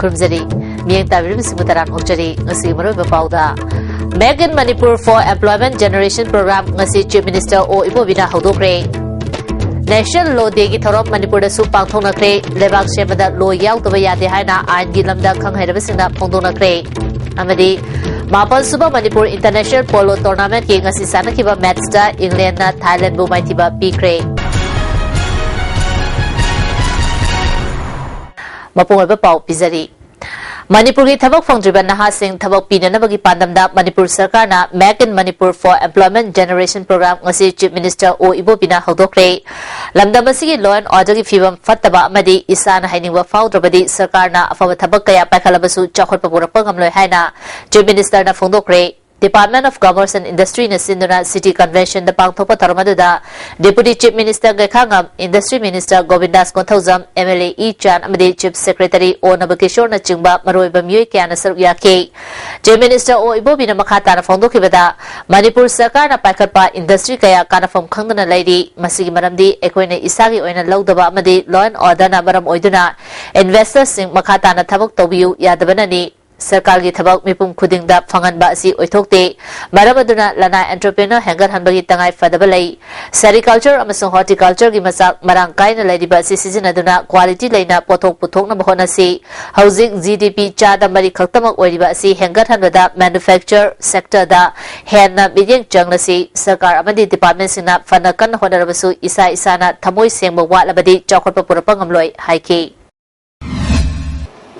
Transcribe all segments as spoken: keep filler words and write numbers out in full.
ꯊꯝꯖꯔꯤ꯫ ꯃꯤꯠꯌꯦꯡ ꯇꯥꯕꯤꯔꯤꯕꯁꯤꯡꯕꯨ ꯇꯔꯥꯝꯅ ꯑꯣꯛꯆꯔꯤ꯫ ꯉꯁꯤꯒꯤ ꯃꯔꯨꯑꯣꯏꯕ ꯄꯥꯎꯗ, Make in Manipur for Employment Generation Program ꯉꯁꯤ Chief Minister ꯑꯣ ꯏꯕꯣꯕꯤꯅ ꯍꯧꯗꯣꯛꯈ꯭ꯔꯦ꯫ National Law Day ꯒꯤ ꯊꯧꯔꯝ ꯃꯅꯤꯄꯨꯔꯗꯁꯨ ꯄꯥꯡꯊꯣꯛꯅꯈ꯭ꯔꯦ꯫ ꯂꯩꯕꯥꯛ ꯁꯦꯝꯕꯗ ꯂꯣ ꯌꯥꯎꯗꯕ ꯌꯥꯗꯦ ꯍꯥꯏꯅ ꯑꯥꯏꯟꯒꯤ ꯂꯝꯗ ꯈꯪ ꯍꯩꯔꯕꯁꯤꯡꯅ ꯐꯣꯡꯗꯣꯛꯅꯈ꯭ꯔꯦ꯫ ꯑꯃꯗꯤ ꯃꯥꯄꯜ ꯁꯨꯕ ꯃꯅꯤꯄꯨꯔ International Polo Tournament ꯀꯤ ꯉꯁꯤ ꯁꯥꯟꯅꯈꯤꯕ ꯃꯦꯠꯁꯇ ꯏꯪꯂꯦꯟꯅ ꯊꯥꯏꯂꯦꯟꯕꯨ ꯃꯥꯏꯊꯤꯕ ꯄꯤꯈ꯭ꯔꯦ꯫ ꯃꯄꯨꯡ ꯑꯣꯏꯕ ꯄꯥꯎ ꯄꯤꯖꯔꯤ꯫ ꯃꯅꯤꯄꯨꯔꯒꯤ ꯊꯕꯛ ꯐꯪꯗ꯭ꯔꯤꯕ ꯅꯍꯥꯁꯤꯡ ꯊꯕꯛ ꯄꯤꯅꯅꯕꯒꯤ ꯄꯥꯟꯗꯝꯗ ꯃꯅꯤꯄꯨꯔ ꯁꯔꯀꯥꯔꯅ Make in Manipur for Employment Generation Program ꯉꯁꯤ Chief Minister ꯑꯣ ꯏꯕꯣꯕꯤꯅ ꯍꯧꯗꯣꯛꯈ꯭ꯔꯦ꯫ ꯂꯝꯗꯝ ꯑꯁꯤꯒꯤ law and order ꯒꯤ ꯐꯤꯕꯝ ꯐꯠꯇꯕ ꯑꯃꯗꯤ ꯏꯁꯥꯅ ꯍꯩꯅꯤꯡꯕ ꯐꯥꯎꯗ꯭ꯔꯕꯗꯤ ꯁꯔꯀꯥꯔꯅ ꯑꯐꯕ ꯊꯕꯛ ꯀꯌꯥ ꯄꯥꯏꯈꯠꯂꯕꯁꯨ ꯆꯥꯎꯈꯠꯄ ꯄꯨꯔꯛꯄ ꯉꯝꯂꯣꯏ ꯍꯥꯏꯅ Chief Minister ꯅ ꯐꯣꯡꯗꯣꯛꯈ꯭ꯔꯦ꯫ Department of Commerce and Industry ꯅ ꯁꯤꯟꯗꯨꯅ City Convention ꯗ ꯄꯥꯡꯊꯣꯛꯄ ꯊꯧꯔꯝ ꯑꯗꯨꯗ Deputy Chief Minister ꯒꯩꯈꯥꯉꯝ, Industry Minister ꯒꯣꯕꯤꯟꯗꯥꯁ Konthoujam, M L A E ꯆꯥꯟ ꯑꯃꯗꯤ Chief Secretary ꯑꯣ ꯅꯕꯀꯤꯁꯣꯔꯅꯆꯤꯡꯕ ꯃꯔꯨꯑꯣꯏꯕ ꯃꯤꯑꯣꯏ ꯀꯌꯥꯅ ꯁꯔꯨꯛ ꯌꯥꯈꯤ꯫ Chief Minister ꯑꯣ ꯏꯕꯣꯕꯤꯅ ꯃꯈꯥ ꯇꯥꯅ ꯐꯣꯡꯗꯣꯛꯈꯤꯕꯗ, ꯃꯅꯤꯄꯨꯔ ꯁꯔꯀꯥꯔꯅ ꯄꯥꯏꯈꯠꯄ industry ꯀꯌꯥ ꯀꯥꯟꯅꯐꯝ ꯈꯪꯗꯅ ꯂꯩꯔꯤ꯫ ꯃꯁꯤꯒꯤ ꯃꯔꯝꯗꯤ ꯑꯩꯈꯣꯏꯅ ꯏꯁꯥꯒꯤ ꯑꯣꯏꯅ ꯂꯧꯗꯕ ꯑꯃꯗꯤ law and order ꯅ ꯃꯔꯝ ꯑꯣꯏꯗꯨꯅ investor ꯁꯤꯡ ꯃꯈꯥ ꯇꯥꯅ ꯊꯕꯛ ꯇꯧꯕꯤꯌꯨ ꯌꯥꯗꯕꯅꯅꯤ꯫ ꯁꯔꯀꯥꯔꯒꯤ ꯊꯕꯛ ꯃꯤꯄꯨꯝ ꯈꯨꯗꯤꯡꯗ ꯐꯪꯍꯟꯕ ꯑꯁꯤ ꯑꯣꯏꯊꯣꯛꯇꯦ꯫ ꯃꯔꯝ ꯑꯗꯨꯅ ꯂꯅꯥꯏ entrepreneur ꯍꯦꯟꯒꯠꯍꯟꯕꯒꯤ ꯇꯉꯥꯏ ꯐꯗꯕ ꯂꯩ꯫ Sericulture ꯑꯃꯁꯨꯡ horticulture ꯒꯤ ꯃꯆꯥꯛ ꯃꯔꯥꯡ ꯀꯥꯏꯅ ꯂꯩꯔꯤꯕ ꯑꯁꯤ ꯁꯤꯖꯤꯟꯅꯗꯨꯅ quality ꯂꯩꯅ ꯄꯣꯠꯊꯣꯛ ꯄꯨꯊꯣꯛꯅꯕ ꯍꯣꯠꯅꯁꯤ꯫ ꯍꯧꯖꯤꯛ G D P ꯆꯥꯗ ꯃꯔꯤ ꯈꯛꯇꯃꯛ ꯑꯣꯏꯔꯤꯕ ꯑꯁꯤ ꯍꯦꯟꯒꯠꯍꯟꯕꯗ manufacture sector ꯗ ꯍꯦꯟꯅ ꯃꯤꯠꯌꯦꯡ ꯆꯪꯂꯁꯤ꯫ ꯁꯔꯀꯥꯔ ꯑꯃꯗꯤ department ꯁꯤꯡꯅ ꯐꯅ ꯀꯟꯅ ꯍꯣꯠꯅꯔꯕꯁꯨ ꯏꯁꯥ ꯏꯁꯥꯅ ꯊꯃꯣꯏ ꯁꯦꯡꯕ ꯋꯥꯠꯂꯕꯗꯤ ꯆꯥꯎꯈꯠꯄ ꯄꯨꯔꯛꯄ ꯉꯝꯂꯣꯏ ꯍꯥꯏꯈꯤ꯫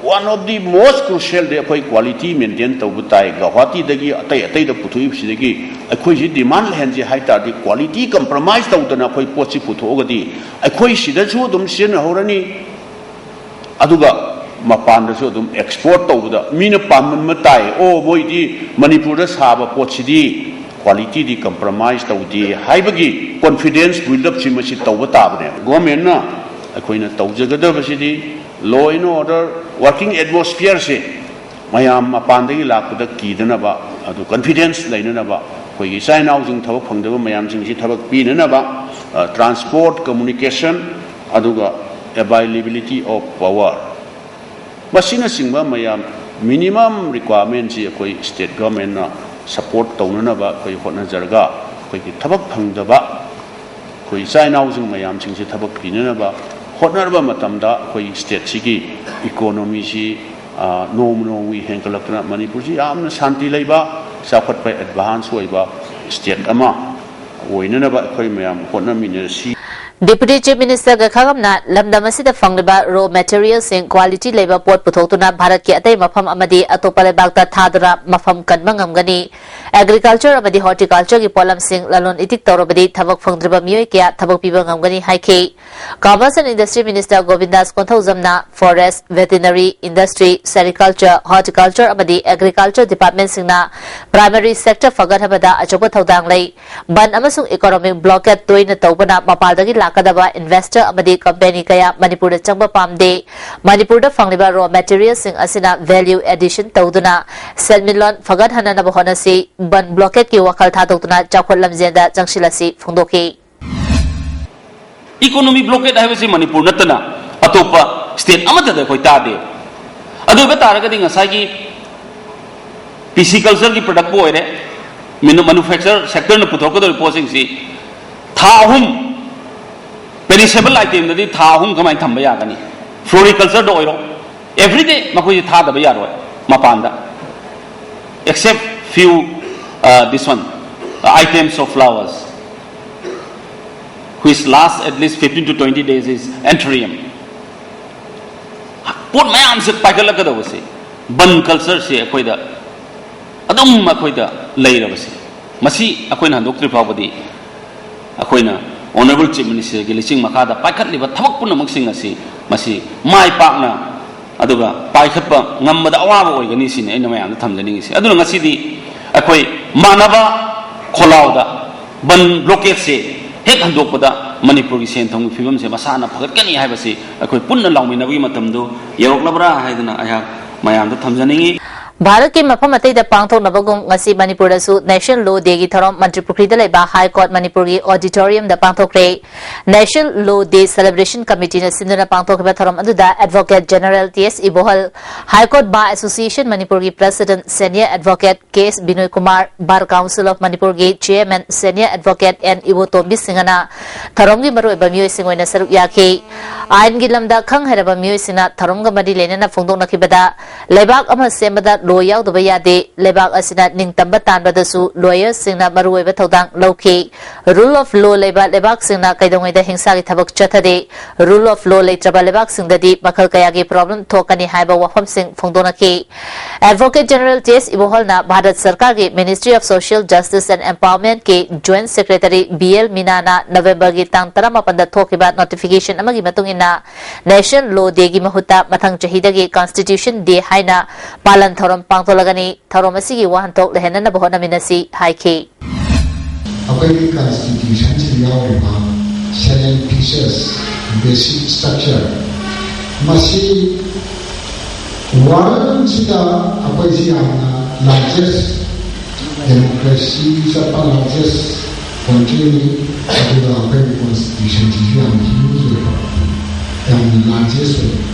One of the most crucial ꯗꯤ ꯑꯩꯈꯣꯏ quality maintain ꯇꯧꯕ ꯇꯥꯏ꯫ ꯒꯧꯍꯥꯇꯤꯗꯒꯤ ꯑꯇꯩ ꯑꯇꯩꯗ ꯄꯨꯊꯣꯛꯏꯕꯁꯤꯗꯒꯤ ꯑꯩꯈꯣꯏꯁꯤ demand ꯂꯩꯍꯟꯁꯦ ꯍꯥꯏ ꯇꯥꯔꯗꯤ, quality compromise ꯇꯧꯗꯅ ꯑꯩꯈꯣꯏ ꯄꯣꯠꯁꯤ ꯄꯨꯊꯣꯛꯑꯒꯗꯤ ꯑꯩꯈꯣꯏ ꯁꯤꯗꯁꯨ ꯑꯗꯨꯝ ꯁꯤꯖꯤꯟꯅꯍꯧꯔꯅꯤ, ꯑꯗꯨꯒ ꯃꯄꯥꯟꯗꯁꯨ ꯑꯗꯨꯝ export ꯇꯧꯕꯗ ꯃꯤꯅ ꯄꯥꯝꯕ ꯇꯥꯏ꯫ ꯑꯣ, ꯃꯣꯏꯗꯤ ꯃꯅꯤꯄꯨꯔꯗ ꯁꯥꯕ ꯄꯣꯠꯁꯤꯗꯤ quality ꯗꯤ compromise ꯇꯧꯗꯦ ꯍꯥꯏꯕꯒꯤ confidence build up ꯁꯤ ꯃꯁꯤ ꯇꯧꯕ ꯇꯥꯕꯅꯦꯕ꯫ Government ꯅ ꯑꯩꯈꯣꯏꯅ ꯇꯧꯖꯒꯗꯕꯁꯤꯗꯤ law and order working atmosphere ꯁꯦ ꯃꯌꯥꯝ ꯃꯄꯥꯟꯗꯒꯤ ꯂꯥꯛꯄꯗ ꯀꯤꯗꯅꯕ, ꯑꯗꯨ confidence ꯂꯩꯅꯅꯕ, ꯑꯩꯈꯣꯏꯒꯤ ꯏꯆꯥ ꯏꯅꯥꯎꯁꯤꯡ ꯊꯕꯛ ꯐꯪꯗꯕ ꯃꯌꯥꯝꯁꯤꯡꯁꯤ ꯊꯕꯛ ꯄꯤꯅꯅꯕ, ꯑ, transport, communication, ꯑꯗꯨꯒ availability of power, ꯃꯁꯤꯅꯆꯤꯡꯕ ꯃꯌꯥꯝ, minimum requirement ꯁꯤ ꯑꯩꯈꯣꯏ state government ꯅ support ꯇꯧꯅꯅꯕ ꯑꯩꯈꯣꯏ ꯍꯣꯠꯅꯖꯔꯒ, ꯑꯩꯈꯣꯏꯒꯤ ꯊꯕꯛ ꯐꯪꯗꯕ ꯑꯩꯈꯣꯏ ꯏꯆꯥ ꯏꯅꯥꯎꯁꯤꯡ ꯃꯌꯥꯝꯁꯤꯡꯁꯤ ꯊꯕꯛ ꯄꯤꯅꯅꯕ ꯍꯣꯠꯅꯔꯕ ꯃꯇꯝꯗ, ꯑꯩꯈꯣꯏ state ꯁꯤꯒꯤ economy ꯁꯤ, ꯑ, ꯅꯣꯡꯃ ꯅꯣꯡꯃꯒꯤ ꯍꯦꯟꯒꯠꯂꯛꯇꯨꯅ, ꯃꯅꯤꯄꯨꯔꯁꯤ ꯌꯥꯝꯅ ꯁꯥꯟꯇꯤ ꯂꯩꯕ, ꯆꯥꯎꯈꯠꯄ, advance ꯑꯣꯏꯕ state ꯑꯃ ꯑꯣꯏꯅꯅꯕ ꯑꯩꯈꯣꯏ ꯃꯌꯥꯝ ꯍꯣꯠꯅꯃꯤꯟꯅꯔꯁꯤ꯫ Deputy Chief Minister ꯒ ꯈꯪꯒꯝꯅ ꯂꯝꯗꯝ ꯑꯁꯤꯗ ꯐꯪꯂꯤꯕ raw material ꯁꯤꯡ quality ꯂꯩꯕ ꯄꯣꯠ ꯄꯨꯊꯣꯛꯇꯨꯅ ꯚꯥꯔꯠꯀꯤ ꯑꯇꯩ ꯃꯐꯝ ꯑꯃꯗꯤ ꯑꯇꯣꯞꯄ ꯂꯩꯕꯥꯛꯇ ꯊꯥꯗꯨꯅ ꯃꯐꯝ ꯀꯟꯕ ꯉꯝꯒꯅꯤ꯫ Agriculture ꯑꯃꯗꯤ horticulture ꯒꯤ ꯄꯣꯠꯂꯝꯁꯤꯡ ꯂꯂꯣꯟ ꯏꯇꯤꯛ ꯇꯧꯔꯕꯗꯤ ꯊꯕꯛ ꯐꯪꯗ꯭ꯔꯤꯕ ꯃꯤꯑꯣꯏ ꯀꯌꯥ ꯊꯕꯛ ꯄꯤꯕ ꯉꯝꯒꯅꯤ ꯍꯥꯏꯈꯤ꯫ Commerce and Industry Minister ꯒꯣꯕꯤꯟꯗꯥꯁ ꯀꯣꯟꯊꯧꯖꯝꯅ forest, veterinary, industry, sericulture, horticulture ꯑꯃꯗꯤ agriculture department ꯁꯤꯡꯅ primary sector ꯐꯒꯠꯍꯟꯕꯗ ꯑꯆꯧꯕ ꯊꯧꯗꯥꯡ ꯂꯩ꯫ ꯕꯟ ꯑꯃꯁꯨꯡ economic blockade ꯇꯣꯏꯅ ꯇꯧꯕꯅ ꯃꯄꯥꯟꯗꯒꯤ ꯂꯥꯛꯀꯗꯕ investor ꯑꯃꯗꯤ company ꯀꯌꯥ ꯃꯅꯤꯄꯨꯔꯗ ꯆꯪꯕ ꯄꯥꯝꯗꯦ꯫ ꯃꯅꯤꯄꯨꯔꯗ ꯐꯪꯂꯤꯕ raw material ꯁꯤꯡ ꯑꯁꯤꯅ value addition ꯇꯧꯗꯨꯅ ꯁꯦꯟꯃꯤꯠꯂꯣꯟ ꯐꯒꯠꯍꯟꯅꯅꯕ ꯍꯣꯠꯅꯁꯤ꯫ ꯕꯟ blockade ꯀꯤ ꯋꯥꯈꯜ ꯊꯥꯗꯣꯛꯇꯨꯅ ꯆꯥꯎꯈꯠ ꯂꯝꯖꯦꯜꯗ ꯆꯪꯁꯤꯜꯂꯁꯤ ꯐꯣꯡꯗꯣꯛꯈꯤ꯫ Economic blockade ꯍꯥꯏꯕꯁꯤ ꯃꯅꯤꯄꯨꯔ ꯅꯠꯇꯅ ꯑꯇꯣꯞꯄ state ꯑꯃꯠꯇꯗ ꯑꯩꯈꯣꯏ ꯇꯥꯗꯦ꯫ ꯑꯗꯨ ꯑꯣꯏꯕ ꯇꯥꯔꯒꯗꯤ ꯉꯁꯥꯏꯒꯤ pisciculture ꯒꯤ product ꯄꯨ ꯑꯣꯏꯔꯦ, manu- manufacture sector ꯅ ꯄꯨꯊꯣꯛꯀꯗꯧꯔꯤꯕ ꯄꯣꯠꯁꯤꯡꯁꯤ ꯊꯥ ꯑꯍꯨꯝ, perishable item ꯗꯗꯤ ꯊꯥ ꯑꯍꯨꯝ ꯀꯃꯥꯏꯅ ꯊꯝꯕ ꯌꯥꯒꯅꯤ? Floriculture ꯗ ꯑꯣꯏꯔꯣ, everyday ꯃꯈꯣꯏꯁꯤ ꯊꯥꯗꯕ ꯌꯥꯔꯣꯏ ꯃꯄꯥꯟꯗ, except few, uh, this one, uh, items of flowers which last at least fifteen to twenty days is anthurium. ꯄꯣꯠ ꯃꯌꯥꯝꯁꯦ ꯄꯥꯏꯈꯠꯂꯛꯀꯗꯧꯕꯁꯦ, ꯕꯟ culture ꯁꯦ ꯑꯩꯈꯣꯏꯗ ꯑꯗꯨꯝ ꯑꯩꯈꯣꯏꯗ ꯂꯩꯔꯕꯁꯦ, ꯃꯁꯤ ꯑꯩꯈꯣꯏꯅ ꯍꯟꯗꯣꯛꯇ꯭ꯔꯤ ꯐꯥꯎꯕꯗꯤ ꯑꯩꯈꯣꯏꯅ Honourable Chief Minister ꯒꯤ ꯂꯤꯆꯤꯡ ꯃꯈꯥꯗ ꯄꯥꯏꯈꯠꯂꯤꯕ ꯊꯕꯛ ꯄꯨꯝꯅꯃꯛꯁꯤꯡ ꯑꯁꯤ ꯃꯁꯤ ꯃꯥꯏ ꯄꯥꯛꯅ ꯑꯗꯨꯒ ꯄꯥꯏꯈꯠꯄ ꯉꯝꯕꯗ ꯑꯋꯥꯕ ꯑꯣꯏꯒꯅꯤ ꯁꯤꯅꯤ ꯑꯩꯅ ꯃꯌꯥꯝꯗ ꯊꯝꯖꯅꯤꯡꯉꯤꯁꯤ꯫ ꯑꯗꯨꯅ ꯉꯁꯤꯗꯤ ꯑꯩꯈꯣꯏ ꯃꯥꯟꯅꯕ ꯈꯣꯜꯂꯥꯎꯗ ꯕꯟ blockade ꯁꯦ ꯍꯦꯛ ꯍꯟꯗꯣꯛꯄꯗ ꯃꯅꯤꯄꯨꯔꯒꯤ ꯁꯦꯟ ꯊꯨꯝꯒꯤ ꯐꯤꯕꯝꯁꯦ ꯃꯁꯥꯅ ꯐꯒꯠꯀꯅꯤ ꯍꯥꯏꯕꯁꯤ ꯑꯩꯈꯣꯏ ꯄꯨꯟꯅ ꯂꯥꯎꯃꯤꯟꯅꯕꯒꯤ ꯃꯇꯝꯗꯨ ꯌꯧꯔꯛꯂꯕ꯭ꯔꯥ ꯍꯥꯏꯗꯅ ꯑꯩꯍꯥꯛ ꯃꯌꯥꯝꯗ ꯊꯝꯖꯅꯤꯡꯏ꯫ ꯚꯥꯔꯠꯀꯤ ꯃꯐꯝ ꯑꯇꯩꯗ ꯄꯥꯡꯊꯣꯛꯅꯕꯒꯨꯝ ꯉꯁꯤ ꯃꯅꯤꯄꯨꯔꯗꯁꯨ National Law Day ꯒꯤ ꯊꯧꯔꯝ ꯃꯟꯇ꯭ꯔꯤ ꯄꯨꯈ꯭ꯔꯤꯗ ꯂꯩꯕ High Court ꯃꯅꯤꯄꯨꯔꯒꯤ auditorium ꯗ ꯄꯥꯡꯊꯣꯛꯈ꯭ꯔꯦ꯫ National Law Day Celebration Committee ꯅ ꯁꯤꯟꯗꯨꯅ ꯄꯥꯡꯊꯣꯛꯈꯤꯕ ꯊꯧꯔꯝ ꯑꯗꯨꯗ Advocate General T S Ibohal, High Court Bar Association ꯃꯅꯤꯄꯨꯔꯒꯤ President Senior Advocate K S Binoy Kumar, Bar Council of ꯃꯅꯤꯄꯨꯔꯒꯤ Chairman Senior Advocate N Ibotombi ꯁꯤꯡꯍꯅ ꯊꯧꯔꯝꯒꯤ ꯃꯔꯨꯑꯣꯏꯕ ꯃꯤꯑꯣꯏꯁꯤꯡ ꯑꯣꯏꯅ ꯁꯔꯨꯛ ꯌꯥꯈꯤ꯫ ꯑꯥꯏꯟꯒꯤ ꯂꯝꯗ ꯈꯪ ꯍꯩꯔꯕ ꯃꯤꯑꯣꯏꯁꯤꯡꯅ ꯊꯧꯔꯝꯒ ꯃꯔꯤ ꯂꯩꯅꯅ ꯐꯣꯡꯗꯣꯛꯅꯈꯤꯕꯗ, ꯂꯩꯕꯥꯛ ꯑꯃ ꯁꯦꯝꯕꯗ law ꯌꯥꯎꯗꯕ ꯌꯥꯗꯦ, ꯂꯩꯕꯥꯛ ꯑꯁꯤꯅ ꯅꯤꯡꯇꯝꯕ ꯇꯥꯟꯕꯗꯁꯨ lawyer ꯁꯤꯡꯅ ꯃꯔꯨꯑꯣꯏꯕ ꯊꯧꯗꯥꯡ ꯂꯧꯈꯤ꯫ Rule of law ꯂꯩꯕ ꯂꯩꯕꯥꯛꯁꯤꯡꯅ ꯀꯩꯗꯧꯉꯩꯗ ꯍꯤꯡꯁꯥꯒꯤ ꯊꯕꯛ ꯆꯠꯊꯗꯦ꯫ Rule of law ꯂꯩꯇ꯭ꯔꯕ ꯂꯩꯕꯥꯛꯁꯤꯡꯗꯗꯤ ꯃꯈꯜ ꯀꯌꯥꯒꯤ problem ꯊꯣꯛꯀꯅꯤ ꯍꯥꯏꯕ ꯋꯥꯐꯝꯁꯤꯡ ꯐꯣꯡꯗꯣꯛꯅꯈꯤ꯫ Advocate General ꯇꯤ ꯑꯦꯁ ꯏꯕꯣꯍꯜꯅ ꯚꯥꯔꯠ ꯁꯔꯀꯥꯔꯒꯤ Ministry of Social Justice and Empowerment ꯀꯤ Joint Secretary ꯕꯤ ꯑꯦꯜ ꯃꯤꯅꯥꯅ ꯅꯕꯦꯝꯕꯔꯒꯤ ꯇꯥꯡ ꯇꯔꯥꯃꯥꯄꯟꯗ ꯊꯣꯛꯈꯤꯕ notification ꯑꯃꯒꯤ ꯃꯇꯨꯡ ꯏꯟꯅ, National Law Day ꯒꯤ ꯃꯍꯨꯠꯇ ꯃꯊꯪ ꯆꯍꯤꯗꯒꯤ Constitution Day ꯍꯥꯏꯅ ꯄꯥꯂꯟ ꯊꯧꯔꯝ ꯄꯥꯡꯊꯣꯛꯂꯒꯅꯤ꯫ ꯊꯧꯔꯝ ꯑꯁꯤꯒꯤ ꯋꯥꯍꯟꯊꯣꯛ ꯂꯩꯍꯟꯅꯅꯕ ꯍꯣꯠꯅꯃꯤꯟꯅꯁꯤ ꯍꯥꯏꯈꯤ꯫ ꯑꯩꯈꯣꯏꯒꯤ Constitution ꯁꯤꯗ ꯌꯥꯎꯔꯤꯕ salient features, basic structure, ꯃꯁꯤ world ꯁꯤꯗ ꯑꯩꯈꯣꯏꯁꯤ ꯌꯥꯝꯅ largest democracy ꯆꯠꯄ largest country ꯅꯤ, ꯑꯗꯨꯒ ꯑꯩꯈꯣꯏꯒꯤ Constitution ꯁꯤꯁꯨ ꯌꯥꯝ huge ꯑꯣꯏꯕ, ꯌꯥꯝꯅ largest ꯑꯣꯏꯕ꯫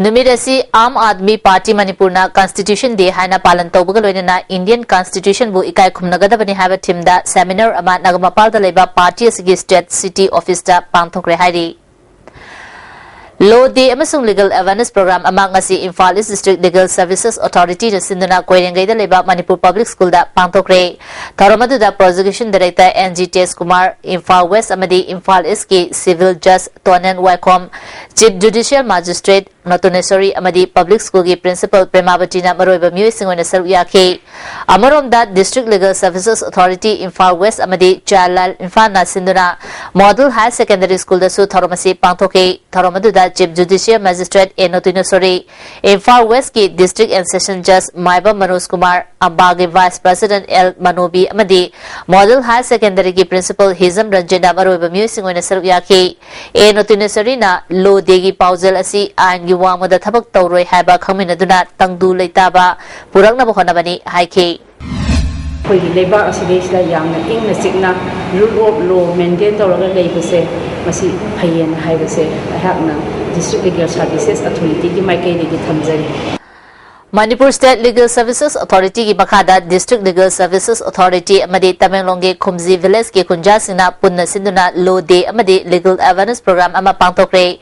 ꯅꯨꯃꯤꯠ ꯑꯁꯤ ꯑꯥꯝ ꯑꯥꯗꯃꯤ ꯄꯥꯔꯇꯤ ꯃꯅꯤꯄꯨꯔꯅ Constitution Day ꯍꯥꯏꯅ ꯄꯥꯂꯟ ꯇꯧꯕꯒ ꯂꯣꯏꯅꯅ Indian Constitution ꯕꯨ ꯏꯀꯥꯏ ꯈꯨꯝꯅꯒꯗꯕꯅꯤ ꯍꯥꯏꯕ theme ꯗ seminar ꯑꯃ ꯅꯒꯃꯄꯥꯜꯗ ꯂꯩꯕ ꯄꯥꯔꯇꯤ ꯑꯁꯤꯒꯤ state city office ꯇ ꯄꯥꯡꯊꯣꯛꯈ꯭ꯔꯦ ꯍꯥꯏꯔꯤ꯫ Law Day ꯑꯃꯁꯨꯡ Legal Awareness Program ꯑꯃ ꯉꯁꯤ Imphal East District Legal Services Authority ꯅ ꯁꯤꯟꯗꯨꯅ ꯀꯣꯏꯔꯦꯡꯒꯩꯗ ꯂꯩꯕ ꯃꯅꯤꯄꯨꯔ Public School ꯗ ꯄꯥꯡꯊꯣꯛꯈ꯭ꯔꯦ꯫ ꯊꯧꯔꯝ ꯑꯗꯨꯗ Prosecution Director N G Tej Kumar, Imphal West ꯑꯃꯗꯤ ꯏꯝꯐꯥꯜ East ꯀꯤ Civil Judge ꯇꯣꯅꯦꯟ ꯋꯥꯏꯈꯣꯝ, Chief Judicial Magistrate ꯅꯣꯇꯣꯅꯦꯁꯣꯔꯤ ꯑꯃꯗꯤ Public School ꯒꯤ Principal ꯄ꯭ꯔꯦꯃꯥꯕꯇꯤꯅ ꯃꯔꯨꯑꯣꯏꯕ ꯃꯤꯑꯣꯏꯁꯤꯡ ꯑꯣꯏꯅ ꯁꯔꯨꯛ ꯌꯥꯈꯤ꯫ ꯑꯃꯔꯣꯝꯗ, District Legal Services Authority Imphal West ꯑꯃꯗꯤ Childline ꯏꯝꯐꯥꯜꯅ ꯁꯤꯟꯗꯨꯅ Model Higher Secondary School ꯗꯁꯨ ꯊꯧꯔꯝ ꯑꯁꯤ ꯄꯥꯡꯊꯣꯛꯈꯤ꯫ ꯊꯧꯔꯝ ꯑꯗꯨꯗ Chief Judicial Magistrate A Notuinasori, Imphal West ꯀꯤ District and Session Judge Maibam Manoj Kumar, ꯑꯝꯕꯥꯒꯤ Vice President L ꯃꯅꯣꯕꯤ ꯑꯃꯗꯤ Model Higher Secondary ꯒꯤ Principal ꯍꯤꯖꯝ ꯔꯟꯖꯤꯠꯅ ꯃꯔꯨꯑꯣꯏꯕ ꯃꯤꯑꯣꯏꯁꯤꯡ ꯑꯣꯏꯅ ꯁꯔꯨꯛ ꯌꯥꯈꯤ꯫ ꯑꯦ ꯅꯣꯇꯤꯅꯦꯁꯔꯤꯅ ꯂꯣ ꯗꯦꯒꯤ ꯄꯥꯎꯖꯦꯜ ꯑꯁꯤ ꯑꯥꯏꯟꯒꯤ ꯋꯥꯡꯃꯗ ꯊꯕꯛ ꯇꯧꯔꯣꯏ ꯍꯥꯏꯕ ꯈꯪꯃꯤꯟꯅꯗꯨꯅ ꯇꯪꯗꯨ ꯂꯩꯇꯥꯕ ꯄꯨꯔꯛꯅꯕ ꯍꯣꯠꯅꯕꯅꯤ ꯍꯥꯏꯈꯤ꯫ ꯑꯩꯈꯣꯏꯒꯤ ꯂꯩꯕꯥꯛ ꯑꯁꯤꯗꯩꯁꯤꯗ ꯌꯥꯝꯅ ꯏꯪꯅ ꯆꯤꯛꯅ rule of law maintain ꯇꯧꯔꯒ ꯂꯩꯕꯁꯦ, ꯃꯁꯤ ꯐꯩꯌꯦꯅ ꯍꯥꯏꯕꯁꯦ ꯑꯩꯍꯥꯛꯅ District Legal Services Authority ꯒꯤ ꯃꯥꯏꯀꯩꯗꯒꯤ ꯊꯝꯖꯔꯤ꯫ Manipur State Legal Services Authority ꯒꯤ ꯃꯈꯥꯗ District Legal Services Authority ꯑꯃꯗꯤ ꯇꯃꯦꯡꯂꯣꯡꯒꯤ ꯈꯨꯝꯖꯤ Village ꯀꯤ ꯈꯨꯟꯖꯥꯁꯤꯡꯅ ꯄꯨꯟꯅ ꯁꯤꯟꯗꯨꯅ ꯂꯣ ꯗꯦ ꯑꯃꯗꯤ Legal Awareness Program ꯑꯃ ꯄꯥꯡꯊꯣꯛꯈ꯭ꯔꯦ꯫